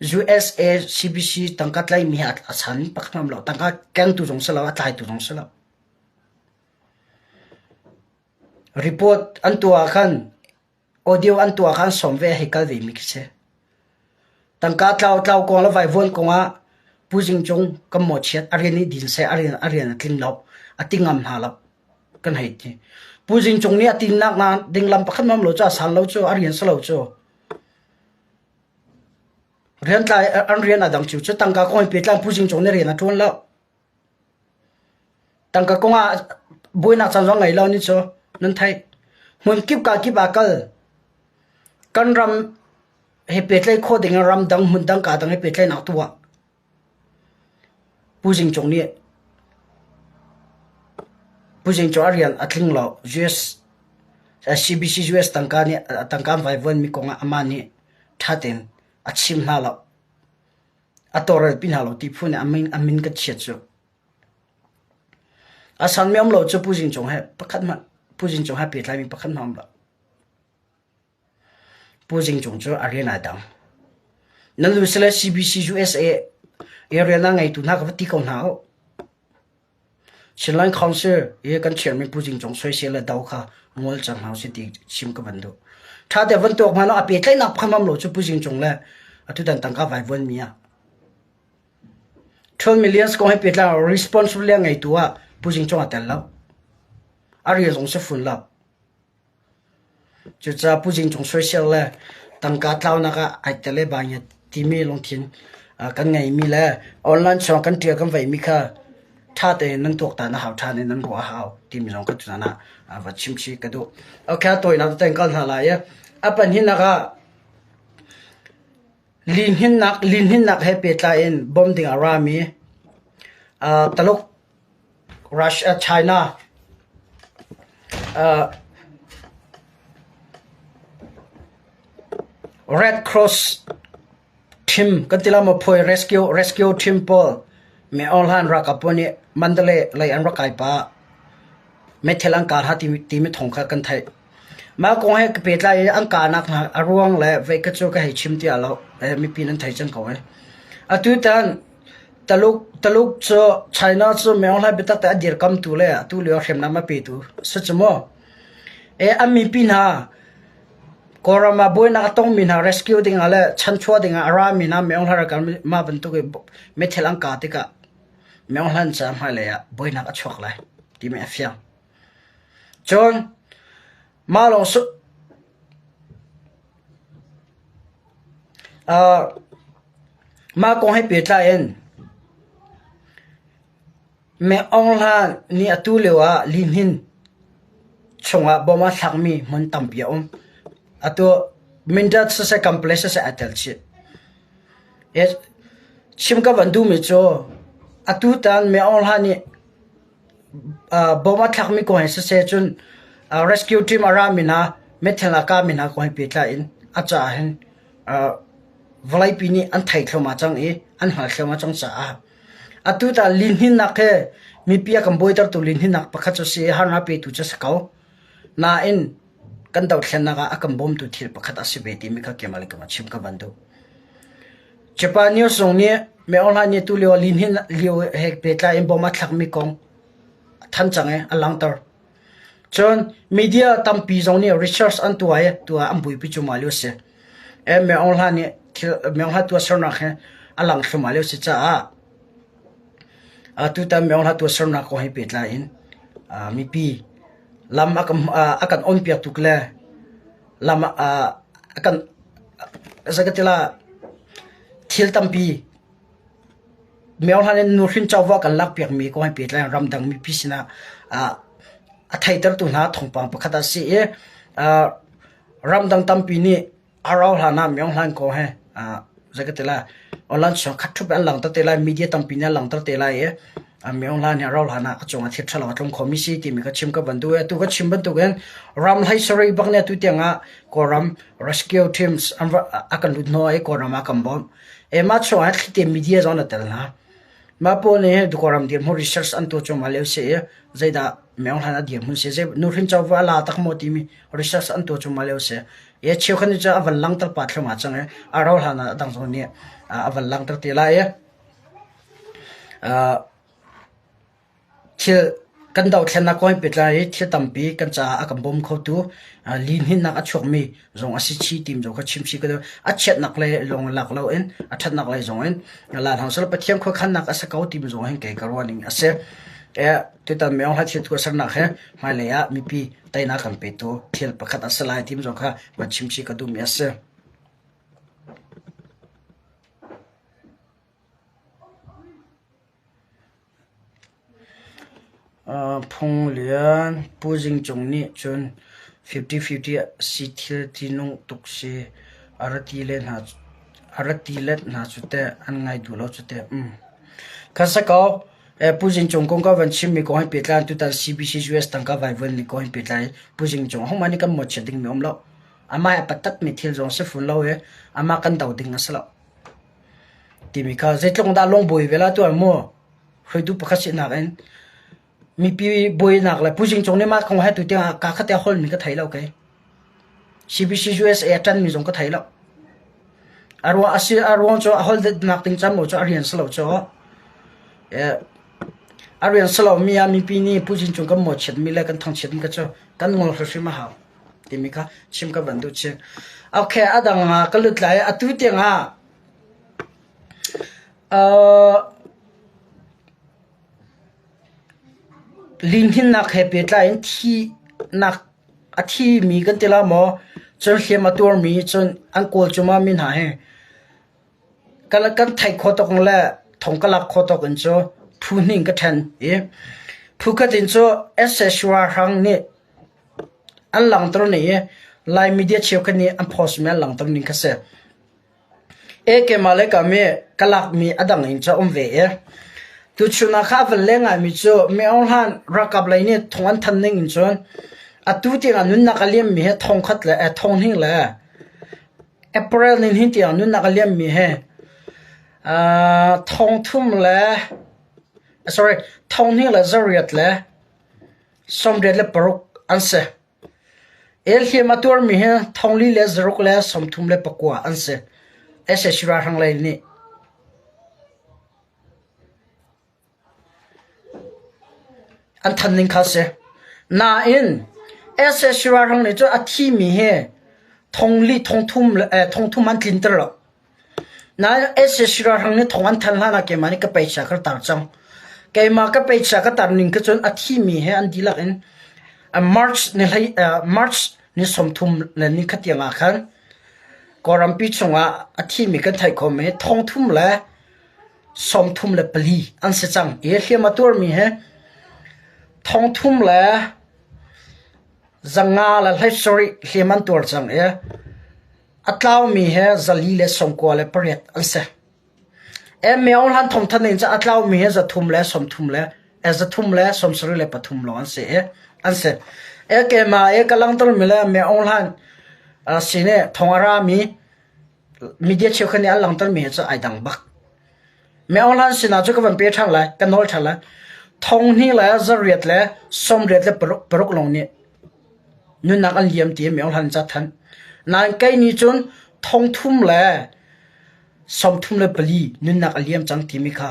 USA CBC tangka tlaimi hi a san pakhat hmanh lo. Tangka kengtu zong si lo, a tlaitu zong si lo. Report an tuah ah khan Audio an tuah khan sawm ve hei kal ve mi khi si. Tangka tlau tlau kong le vaivuan kong ah Pu Zing Cung kan mawhchiat a rian i din seh a rian a rian a tling lo a ti ngam hna lo kan hei ti. Pu Zing Cung nih a tinnak na ding lam pakhat mam lo cu a sal lo cu a rian si lo cu. Rian tlai an rian a dang cu cu tangka kong in pehtlai Pu Zing Cung nih rian a ṭuan lo. Tangka kong ah buainak caan zong ngei lo ni cu nan theih. Hmun kip ka kip ah kal. Kan ram he pehtlaih khawh ding in ramdang hmun dang ka dang he pehtlaihnak tuah. Pu Zing Cung nih Pu Zing Cung a rian a tling lo. US CBC US tangka nih tangka an vaivuan mi kong ah amah nih ṭha tein a chim hna lo. A tawlrel pi hna lo ti phu nih a min ka chiat cu. A sanmi um lo cu Pu Zing Cung he pakhat hmanh Pu Zing Cung he pehtlaimi pakhat hmanh um lo. Pu Zing Cung cu a rian ai dang. Nan lu sile CBC USA area na ngeitu hna ka va ti ko hna u. Chinland Council i kan chairman Pu Zing Cung soisel le do kha ngol cang hna usih ti chim ka van duh. Ṭha te van tuak hmanh a pehtlaihnak pham am lo cu Pu Zing Cung le atutan tangka vaivuan mi ah 12 millions kong he pehtlai responsible le ngeitu ah Pu Zing Cung a tel lo. A rian zong si fun lo. Cucaah Pu Zing Cung soisel le tangka tlaunak ah ai tel i baingiat timi lungthin kan ngeimi le online chung kan ṭial kan veimi kha ṭha tein nan tuaktan a hau, ṭha tein nan ruah a hau timi zong ka tutan ah va chimchih ka duh. Okay, a tawinak tete in kal hna lai i a pahnihnak ah lihninnak he pehtlai in bawmh ding a rami Taluk Russia, China, Red Cross team kan ti la maw phuai rescue rescue team pawl me Aung Hlan ralkap pawl nih Mandalay lei an rak kai pah. Meithal an kah hna timi thawng kha kan theih. Mah kong he pehtlai i an kahnak hna a ruang le vei ka cu ka hei chim tiah lo mipi nan thei cang ko ai. Atutan Taluk Taluk cu China cu Meng Hlai biatak te a dirkamtu le atu lio hriamnam a petu si cu mu. E an mipi hna Kawlram ah buainak a tongmi hna rescue ding ah le chanchuah ding ah a rami hna Meng Hlai ralkap mah bantuk i meithal an kah tikah Meng Hlan ca hmailei ah buainak a chuak lai timi a fiang. Cun mah lawng su. Mah kong he pehtlai in Me Aung Hla nih atu lio ah lihnin chungah bom a thlakmi hmun tampi a um. Atu Mindat siseh Kampale siseh ai tel chih. Chim ka van duhmi cu atutan Me Aung Hla nih bom a thlakmi kong he siseh cun rescue team a rami hna meithal a kahmi hna kong he pehtlai in a caah hin vawleipi nih an thei thluahmah cang i an hngal thluahmah cang caah Atu tah lihninnak hi mipi a kan buaitertu lihninnak pakhat cu si i harnak petu cu a si ko. Nain kan dothlennak ah a kan bawmtu thil pakhat a si ve timi kha keimah le keimah chim ka van duh. Japan news zong nih Mei Aung Hlaing nih tulio lihnin lio he pehtlai in bom a thlakmi kong a thanh cang i a langhter. Cun media tampi zong nih research an tuah i tuah an buaipi cuahmah lio a si. Mei Aung Hlaing nih thil Mei Aung Hlaing tuahsernak hi a lang thluahmah lio a si caah tutan Mei Aung Hlaing tuahsernak kong he pehtlai in mipi lam a kan a kan onpiak tuk le lam a kan zei ka ti la thil tampi Mei Aung Hlaing nih nuhrin covo a kan lakpiakmi kong he pehtlai in ramdang mipi sinah a theitertu hna thawngpang pakhat a si i ramdang tampi nih a rau hlan ah Mei Aung Hlaing kong he zei ka ti lai online chung khat ṭhup in an langhter te lai media tampi nih an langhter te lai i Mei Aung Hlaing nih a rau hlan ah a cungah thil ṭhalo a tlung khomi si timi ka chim ka van duh i atu ka chim bantukin ram hlei sarih bak nih atu tiangah Kawlram rescue teams an a kan lut hnawh i Kawlram ah kan bawmh. Mah chungah thlite media zong na tel hna. Mah pawl nih Kawlram dirhmun research an tuah cuahmah lio si i zeidah Mei Aung Hlaing a dirhmun si, zei nuhrin covo a la tak maw timi research an tuah cuahmah lio si. I cheukhat nih cun a van langhter pah thluahmah cang i a rauh hlan ah a dang zong nih a van langhter te lai i Thil kan dothlennak kong he pehtlai i thil tampi kan caah a kan bawm khotu lihninnak a chuakmi zong a si chih timi zong kha chim chih ka duh. A chiatnak lei lawng lak loin a ṭhatnak lei zong in la hna usih law Pathian khuakhannak a si ko timi zong hin kei ka ruah ning a si. Tutan Mei Aung Hlaing thil tuahsernak hi hmailei ah mipi teinak kan petu thil pakhat a si lai timi zong kha van chim chih ka duhmi a si. Phunglian Pu Zing Cung nih cun 50-50 si thil ṭihnung tuk si a ra ti let hna cu teh an ngai duh lo cu teh. Kha si ko. Pu Zing Cung kong ka van chimmi kong he pehtlai in tutan CBC US tangka vaivuan ning kong he pehtlai in Pu Zing Cung hohmanh nih kan mawhchiat dingmi a um lo. Amah he a patatmi thil zong a si fawn lo i amah kan do ding a si lo. Timi kha zeitluk in dah lungbuai ve la tuah mu. Hruaitu pakhat sinak in mipi buainak le Pu Zing Cung nih mah kong he tu tiang kaa khat te holmi ka thei lo kei. CBC USA a ṭanmi zong ka thei lo. A ruang a si a ruang cu a hol nak ding cam cu a rian si lo cu. A rian si lo mi ah mipi nih Pu Zing Cung kan mawhchiat mi le kan thangchiat mi kha cu kan ngol hrimhrim a hau timi kha chim ka van duh chin. Okay, a dang ah ka lut lai. Atu tiang ah Lihninnak he pehtlai in thihnak a thimi kan ti la maw, cun hliam a tuarmi cun an kawl cuahmah mi hna hi kan theih khawh tawk le thong ka lak khawh tawk in cu phu hnih in ka ṭhen i phu khat in cu sac ralhrang nih an langhter ning i Lai media cheukhat nih an post mi an langhter ning kha si. Keimah le kam i ka lakmi a dang in cu a um ve i tuchun ah kha a van leng ngaimi cu Mei Aung Hlaing ralkap lei nih thong an thanh ning in cun atu tiangah nunnak a liammi hi thong khat le thong hnih le April ni hnih tiang nunnak a liammi hi thong thum le sorry thong hnih le zariat le 86 an si. Elhliam a tuarmi hi thongli le zaruk le 39 an si. sac ralhrang lei nih an than ning kha si. Nain sac ralhrang nih cun a thimi hi thongli thongthum le thongthum an tlinter lo. Nain sac ralhrang nih thong an than hlan ah keimah nih ka peisa ka tar cang. Keimah ka peisa ka tar ning kha cun a thimi he an dihlak in March ni hlei March ni 30 le ni khat tiang ah khan. Kawlrampi chungah a thimi kan theih khawhmi thongthum le 34 an si cang i hliam a tuarmi hi 3,517 hliam an tuar cang i a tlaumi hi 498 an si. Myo hlan thongthan ning cu a tlaumi hi 373 lawng an si i an si. Keimah i ka langhtermi le Myo hlan sin i thong a rami Media cheukhat nih an langhtermi hi cu ai dang bak. Myohlan sinah cu ka van pe ṭhan lai, ka nawl ṭhan lai. Thong hnih le zariat le sawmriat le paruk lawng nih nunnak an liam ti Myohlan ca thanh. Nain kei nih cun thong thum le 34 nunnak a liam cang timi kha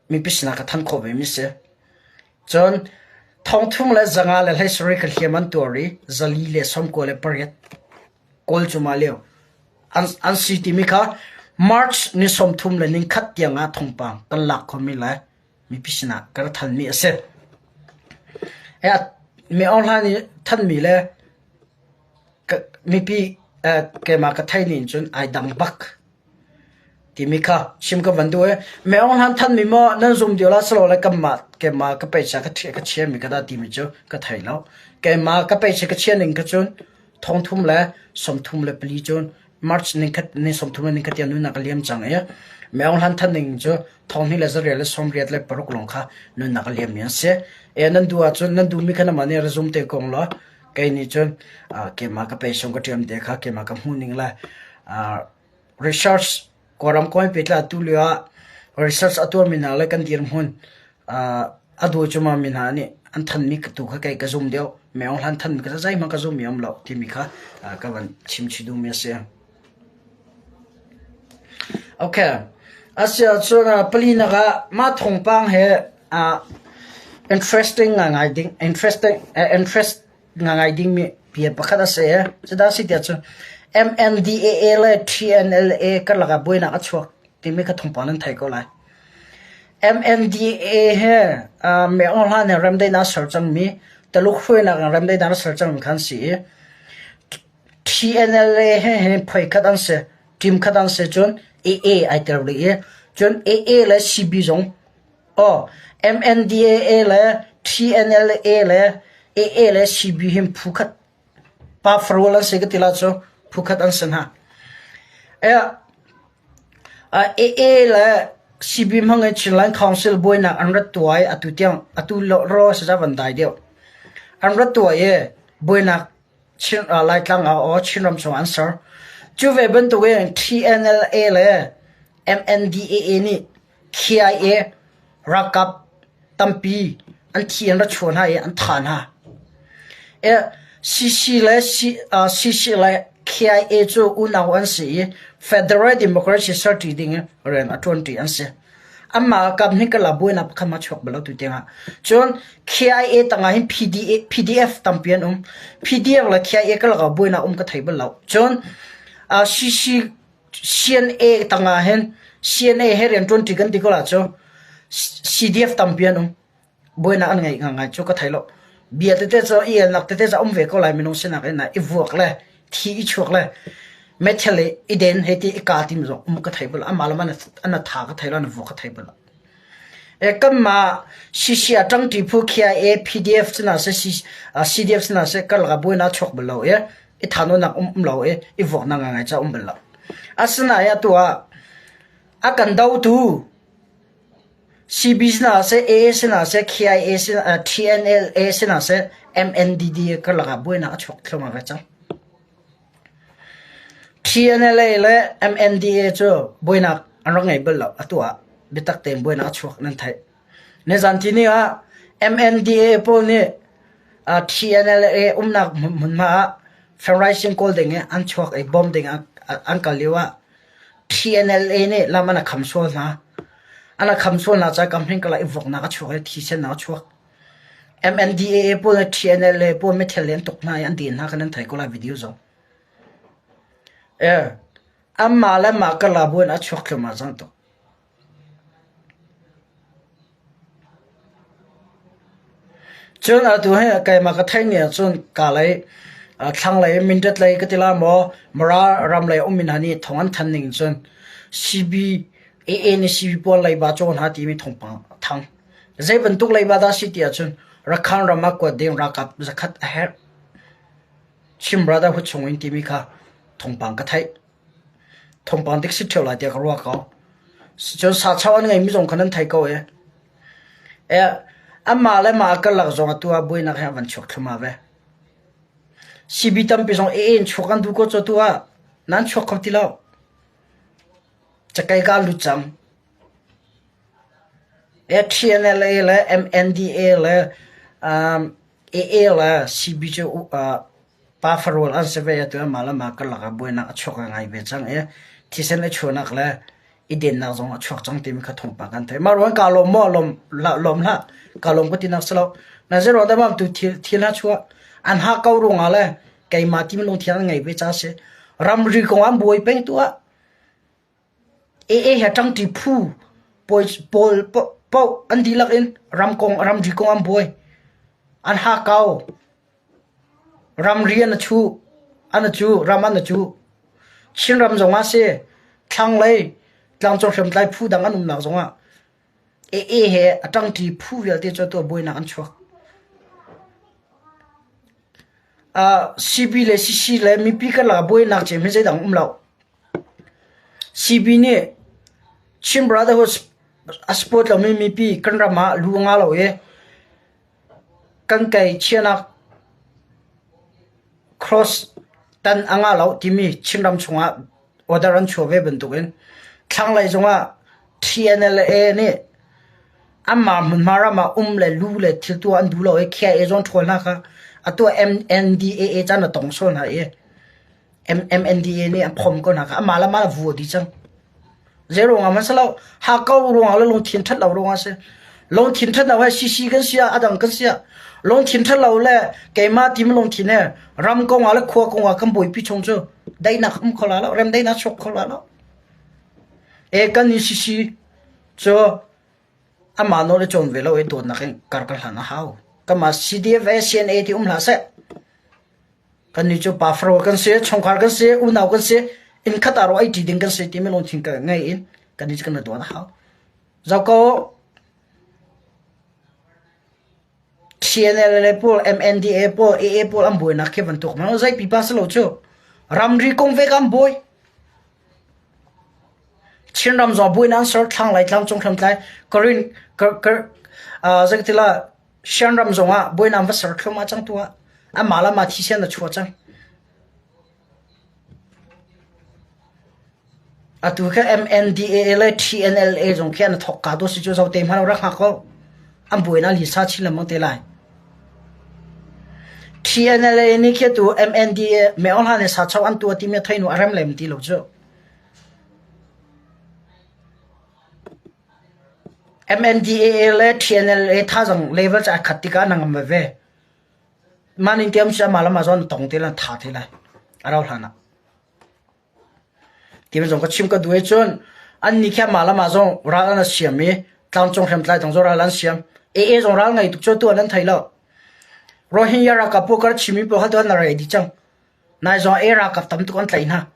Mipi sinah ka thanh khawh vemi si. Cun thongthum le 5 le 17 ka hliam an tuar i 498 kawl cu mah lio an si timi kha March ni 31 tiang ah thawngpang kan lak khomi le mipi sinah ka ra thanmi a si. Mi Aung Hlaing nih thanmi le mipi keimah ka theih ning cun ai dang bak. Timi kha chim ka van duh i Myo hlan thanmi maw nan zum deuh la silole kanmah keimah ka peisa ka ka chiami ka dah timi cu ka thei lo. Keimah ka peisa ka chia ning kha cun 34 cun March nikhat ni 31 tiang nunnak a liam cang i Myo hlan than ning cu thonghnih le zariat le 86 lawng kha nunnak a liammi an si. E nan duh ahcun nan duhmi kha namah nih ra zum te ko law kei nih cun keimah ka peisung ka ṭiam te kha keimah ka hmuh ning le Research Kawlram kong he pehtlai atu lio ah research a tuahmi hna le kan dirhmun a dawi cuahmahmi hna nih an thanmi tu kha kei ka zum deuh. Myo hlan thanmi kha zeihmanh ka zummi a um lo timi kha ka van chim chih duhmi a si. Okay. Asiahcun palinak ah mah thawngpang he interesting ngaingai ding interesting interest ngai dingmi bia pakhat a si. Cudah si tiah cun MNDAA le TNLA karlak ah buainak a chuak timi kha thawngpang nan theih ko lai. MNDAA he Myo Hlan he remdaihnak a ser cangmi Taluk hruainak in remdaihnak a ser cangmi kha an si i TNLA he hin phoi khat an si, team khat an si cun AA ai tel rih i cun AA le CB zong Aw, MNDAA le TNLA le AA le CB hin phu khat pa farual an si ka ti la cu phu khat an si hna. AA le CB hmang in Chinland Council buainak an rat tuah i atu tiang atu ro saza van dai deuh. An rat tuah i buainak Chin Laitlang ah aw Chinram chung an ser. Cu ve bantukin TNLA le MNDAA nih KIA ralkap tampi an thi an ra chuah hna i an thah hna. CC le CC le KIA cu unau an si i Federal Democracy serṭi ding in rian a ṭuanṭi an si. Anmah kam hin kala buainak pakhat ma chuak bal lo tu tiangah. Cun KIA tangah hin PDA, PDF tampi an um. PDF le KIA karlak ah buainak um ka thei bal lo. Cun CC CNA tangah hin CNA he rianṭuanṭi kan ti ko la cu CDF tampi an um. Buainak an ngeih ngai cu ka thei lo. Bia tete cu i elnak tete cu a um ve ko lai minung sinak in i vuak le thi i chuak le meithal i i den he ti i ka tim zong um ka thei bal amah le an tha ka thei lo an vuak ka thei bal E kanmah CC a ṭangṭi phu KIA PDF sinah seh CDF sinah seh karlak ah buainak chuak bal lo i i thahnawnnak um um lo i i vuaknak ngaingai ca um bal lo. Asinain atu ah a kan dotu CB sinah seh AA sinah seh KIA sinah TNLA sinah seh MNDD karlak ah buainak a chuak thluahmah ve cang. TNLA le MNDA cu buainak an rak ngei bal lo. Atu ah biatak tein buainak a chuak nan theih. Nizan tini ah MNDA pawl nih TNLA umnak hmunhma ah fundraising kawl ding i an chuak i bawm ding an kal lio ah TNLA nih lam an kham sual hna. An kham sual hna caah kam hring kala i vuaknak a chuak i thisen a chuak. MNDAA pawl le TNLA pawl meithal an tuk hna i an den hna kha nan thei ko lai video zong. Eh, anmah le mah kala buin a chuak thluahmah cang tuk. Cun atu hi keimah ka theih ni ahcun ka lei. Thlanglei Mindat lei ka ti la maw Mara ram lei ummi hna nih thawng an thanh ning cun CB AA nih CB pawl leiba caw hna timi thawngpang a thang. Zei bantuk leiba dah si ti ahcun Rakhan ram ah kuat ding ralkap zakhat a herh. Chin Brotherhood chung in timi kha thawngpang ka theih. Thawngpang dik si ṭheo lai tiah ka ruah ko. Cun sachoh an ngeimi zong kha nan thei ko i. Amah le mah karlak zong atu ah buainak he a van chuak thluahmah ve. CB tampi zong AA in chuak an duh ko cu atu ah nan chuak kho ti lo. Cakei ka lut cang. TNLA le MNDA le AA le CB cu pa farual an si ve atu mah le mah karlak ah buainak a chuak ngai ve cang i thisen a chuahnak le i dennak zong a chuak cang timi kha thawngpang kan theih. Mah ruang kaa lawm maw lawm lawm hlah kaa lawm ka tinak si lo. Na zei dah tu thil thil ha chuah an ha ko ruangah le keimah timi lungthin an ngei ve ca si. Ramri kong an buai peng tu ah AA he ṭangṭi phu pawl paoh an dihlak in ramri kong an buai. An hakkau. Ramri an a chuh. An a cuh. Ram an a cuh. Chinram zongah si, thlanglei tlangcung hriamtlai phu dang an umnak zongah AA he a ṭangṭi phu vialte cu atu ah buainak an chuak. CB le CC le mipi karlak ah buainak cem hi zeidang um lo. CB nih Chin Brotherhood a support lomi mipi kan ram ah lu a ngah lo i kan kei chiahnak cross tan a ngah lo timi Chinram chungah order an chuah ve bantukin thlanglei zongah TNLA nih Anmah hmunhma ram ah um le lu le thil tuah an duh lo i KIA zong ṭhawl hna kha atu ah MNDAA caan a tong sual hna i MNDAA nih a phom ko hna kha amah le amah a vu a dih cang. Zei ruangah hmanh si lo hakkau ruangah le lungthin ṭhat lo ruangah a si. Lungthin ṭhat lo he CC kan si ah a dang kan si ah lungthin ṭhat lo le keimah timi lungthin he ram kong ah le khua kong ah kan buaipi chung cu daihnak um kho la lo remdaihnak chuak kho la lo. E kan i CC cu Amah nawl i cawn ve lo i dawtnak in kar ka hlan a hau. Kanmah CDF CNA ti um hlah seh. Kannih cu pa faro kan si, chungkhar kan si, unau kan si, inn khat ah ro ei ṭi ding kan si timi lungthin ka ngei in kannih cu kan i dawt a hau. Zoh ko CNLA pawl, MNDA pawl, AA pawl an buainak khi bantuk ma zei pipa si lo cu. Ramri kong ve kan buai. Chinram zong buainak an ser thlanglei tlangcung hramtlai Korin zeitila Shan ram zong ah buainak an va ser thluahmah cang tu ah anmah le mah thisen a chuah cang. Atu kha MNDAA le TNLA zong khi an thawk ka tu si cu zote hmanh rak hngak ko. An buainak lisa chin lengmang te lai. TNLA nih khi atu MNDAA Meo Hla nih sacho an tuah timi a thei nu a rem lem ti lo cu. MNDAA le TNLA thazang level ca khat tikah na ngam ve. Mah ning tiam si amah le mah zawn tong te lan tha te lai. A rau hlan ah. Timi zong ka chim ka duh cun annih khi amah le amah zong ral an siam i tlangcung hriamtlai zong ral an siam. AA zong ral ngei tuk cu tu an thei lo. Rohingya ralkap pawl kar chimi pawl kha tu an rei dih cang. Nai zong AA ralkap tam tuk an tlaih hna.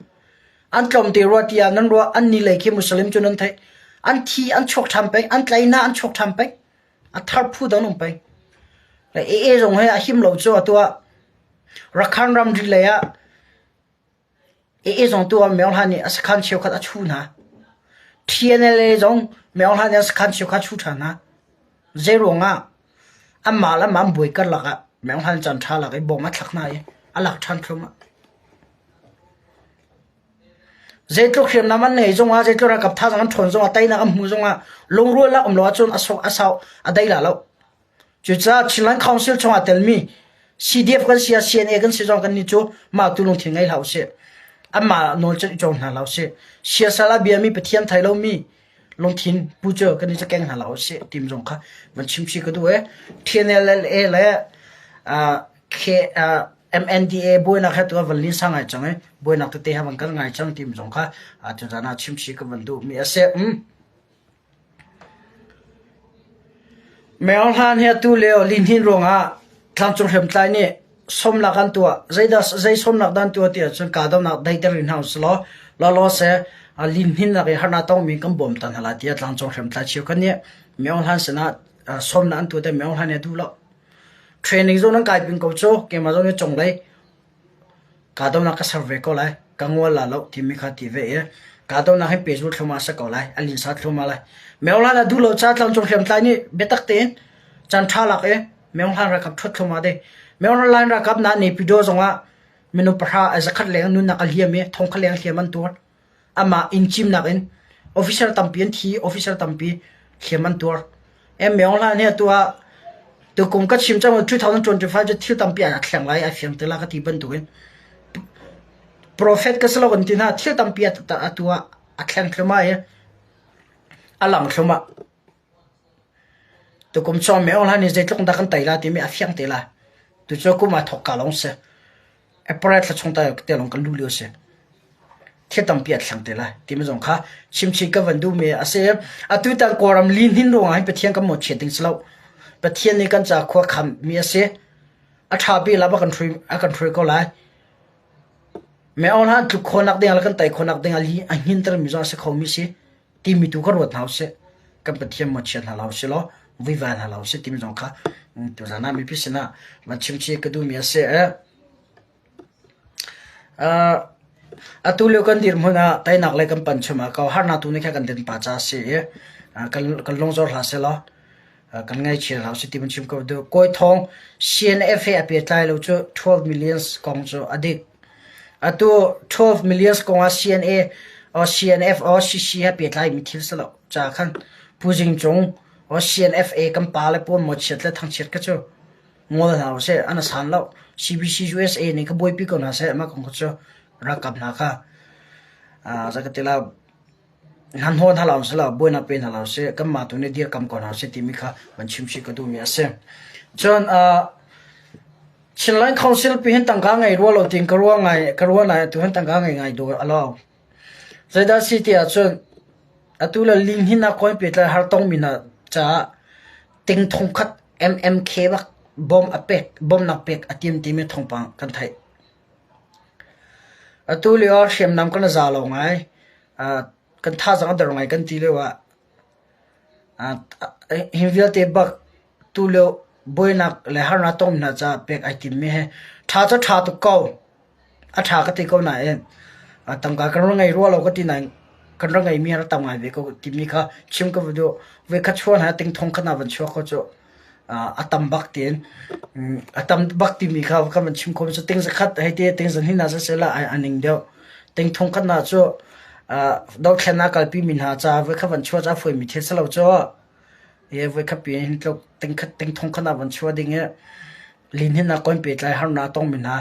An tlawm te rua tiah nan ruah an ni lei khi Muslim cu nan theih. An thi an chuak ṭhan peng, an tlaih hna an chuak ṭhan peng. A thar phu dang um peng. Le AA zong he a him lo cu atu ah Rakhan ramri lei ah AA zong tu ah Myo Hla nih a sakhan cheukhat a chu hna. TNLA zong Myo Hla nih a sakhan cheukhat a chu ṭhan hna. Zei ruangah anmah le anmah an buai karlak ah Myo Hla nih caan ṭha lak i bom a thlak hna i a lak ṭhan thluahmah. Zeitluk hriamnam an ngei zongah, zeitluk ralkap thazaang an ṭhawn zongah, teinak an hmuh zongah lungrualnak um lo ahcun a sok a sau a dei la lo. Cucaah Chinland Council chungah telmi CDF kan si ah CNA kan si zong kannih cu mah tu lungthin ngei hlah usih. Anmah nawl cu i cawm hna hlah usih. Siasal a biami Pathian thei lomi lungthin pu cu kan i cakeng hna hlah usih tim zong kha van chim chih ka duh e. TNLA le K, MNDA buainak he tu van linsa ngai cang i buainak tete he van kal ngai cang tim zong kha tuzan ah chim chih ka van duh mi a si. Meo hlan hi atu lio lihnin ruangah tlangcung hriamtlai nih Sawmnak an tuah. Zeidah zei sawmnak dah an tuah ti ahcun kahdohnak daihter rih hna usih law lawlaw seh lihninnak i harnak tongmi kan bawm ta hna lai tiah tlangcung hriamtlai cheukhat nih Myo Hlan sinah sawmnak an tuah te Myo Hlan nih a duh lo. Training zong nan kai ping ko cu keimah zong nih cunglei kahdohnak ka ser ve ko lai ka ngol la lo timi kha ti ve i kahdohnak hin pehzul thluahmah a si ko lai a linsa thluahmah lai. Myo Hlan a duh lo caah tlangcung hriamtlai nih biatak tein caan ṭha lak i Myo Hlan ralkap ṭhuat thluahmah ding. Myo Hlan ralkap na Naypyidaw zongah minung pahra zakhat leng nunnak a liam i thongkhat leng hliam an tuar. Amah inn cimnak in officer tampi an thi, officer tampi hliam an tuar. Myo Hlan hi atu ah tukum ka chim cang 2025 cu thil tampi a thleng lai a fiang te la ka ti bantukin prophet ka si lo kan ti hna thil tampi atu ah a thleng thluahmah i a lang thluahmah. Tukum chung Myo Hlan nih zeitluk dah kan tei lai timi a fiang te lai. Tucu kum aa thawk ka lawng si. April thla chung te lawng kan luh lio si. Thil tampi a thleng te lai timi zong kha chimchin ka van duhmi a si. Atu tan Kawlram lihnin ruangah hin Pathian kan mawhchiat ding si lo. Pathian nih kan ca khua khammi a si. A ṭha bik lam a kan hruai, a kan hruai ko lai. Myo Hlan tluk khawhnak ding le kan tei khawhnak ding ah li a hnintermi zong a si khomi si. Timi tu ka ruat hna usih. Kan Pathian mawhchiat hna hlah usih law vuivai hna hlah usih timi zong kha tuzaan ah mipi sinah van chimchih ka duhmi a si. Atu lio kan dirhmun ah teinak lei kan pan chum ah ko harnak tu nih khan kan din pa ca a si i kan kan lungzor hlah seh law kan ngaihchia hlah usih ti van chim ko duh. Kawi Thawng CNF he a pehtlai lo cu 12 millions kong cu a dik. Atu 12 millions kong ah CNA or CNF or CC he pehtlaimi thil si lo. Ca khan Pu Zing Cung or CNFA kan pa le pawl mawchiat le thangchiat kha cu ngol hna usih an san lo. CBC USA nih ka buaipi ko hna seh mah kong kha cu ralkap hna kha zakatila hna hnaw hna lo sila buainak pe hna lo sih kanmah tu nih dirkam ko hna sih timi kha van chimchih ka duhmi a si. Cun Chinland Council pi hin tangka ngei rua lo tiin ka ruah ngai ka ruah nai atu hin tangka ngei ngai dawh a lo. Zeidah si ti ahcun atu le ling hin a kawi pehtlai har tongmi hna caah ting thongkhat MMK bak bawm a pek bawmnak pek a tim timi thawngpang kan theih. Atu lio ah hriamnam kan za lo ngai. Kan thazaang a der ngai kan ti lio ah Hi vialte bak tulio buainak le harnak tong hna caah pek ai timmi hi ṭha cu ṭha tuk ko. A ṭha ka ti ko nain tangka kan rak ngei rua lo ka ti nain kan rak ngeimi a rak tam ngai ve ko timi kha chim ka va duh. Voikhat chuah hna ting thong khat hna van chuak ko cu a tam bak tiin a tam bak timi kha kan van chim khawh cu ting zakhat hei ti ting zahnih hna siseh la a ning deuh. Ting thong khat hna cu dothlennak kalpi mi hna ca voikhat van chuah cu a fawi mi thil si lo cu. Hi voikhat pi hin tluk ting khat ting thong khat ah van chuah ding i lihnin ah kawn pehtlai harnak tong mi hna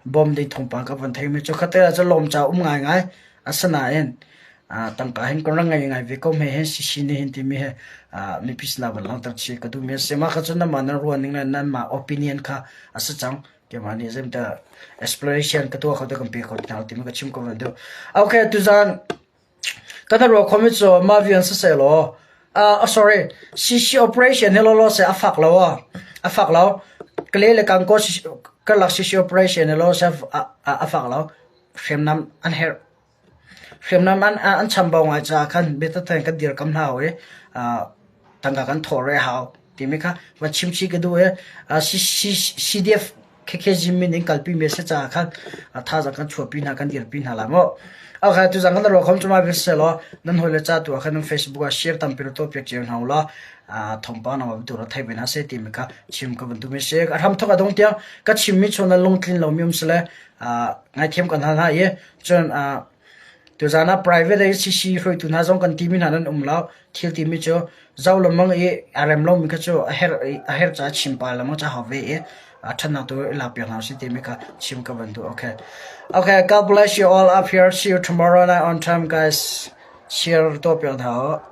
bawm ding thawngpang ka van thei mi cu khatte ah cun lawm ca um ngaingai. Asinain tangka hin kan rak ngei ngai ve ko hme hin sisi nih hin timi hi mipi sinah van langhter chih ka duhmi a si. Mah kha cu nanmah nan ruah ning le nanmah opinion kha a si cang. Keimah nih zeimte exploration ka tuah kho te kan pe kho hna timi ka chim ko van duh. Okay, tuzan kan ruah khomi cu mah vian siseh law sorry CC operation hi lawlaw se a fak lo a fak lo kale le kangkaw karlak CC operation hi lawlaw se a fak lo hriamnam an herh Hriamnam an chambau ngai caah khan biatak kan dirkam hna hau i tangka kan thawh rih a hau timi kha van chimchih ka duh i CDF KKG min in kalpi mi a si caah khan thazaang kan chuahpi hna kan dirpi hna lai mu. Okay, tuzaan kan ruah khom cuma bir selaw nan hawile ca tu ah khan nan Facebook ah share tampi ra tuah piak cio hna ulaw thawngpang na ma tu ra thei ve hna seh timi kha chim ka van duh mi si. A hram thok a dong tiang ka chim mi chung na lungtlin lo mi um sile ngaithiam kan hal hna i Cun tuzaan ah private i CC hruaitu hna zong kan timi hna nan um lo. Thil timi cu zo lengmang i a rem lomi kha cu a herh a herh caah chim pa lengmang ca hau ve i a ṭhatnak tu i lak piak hna usih timi kha chim ka van duh. Okay. Okay, God bless you all up here. See you tomorrow night on time, guys. Share tuah piak hna u.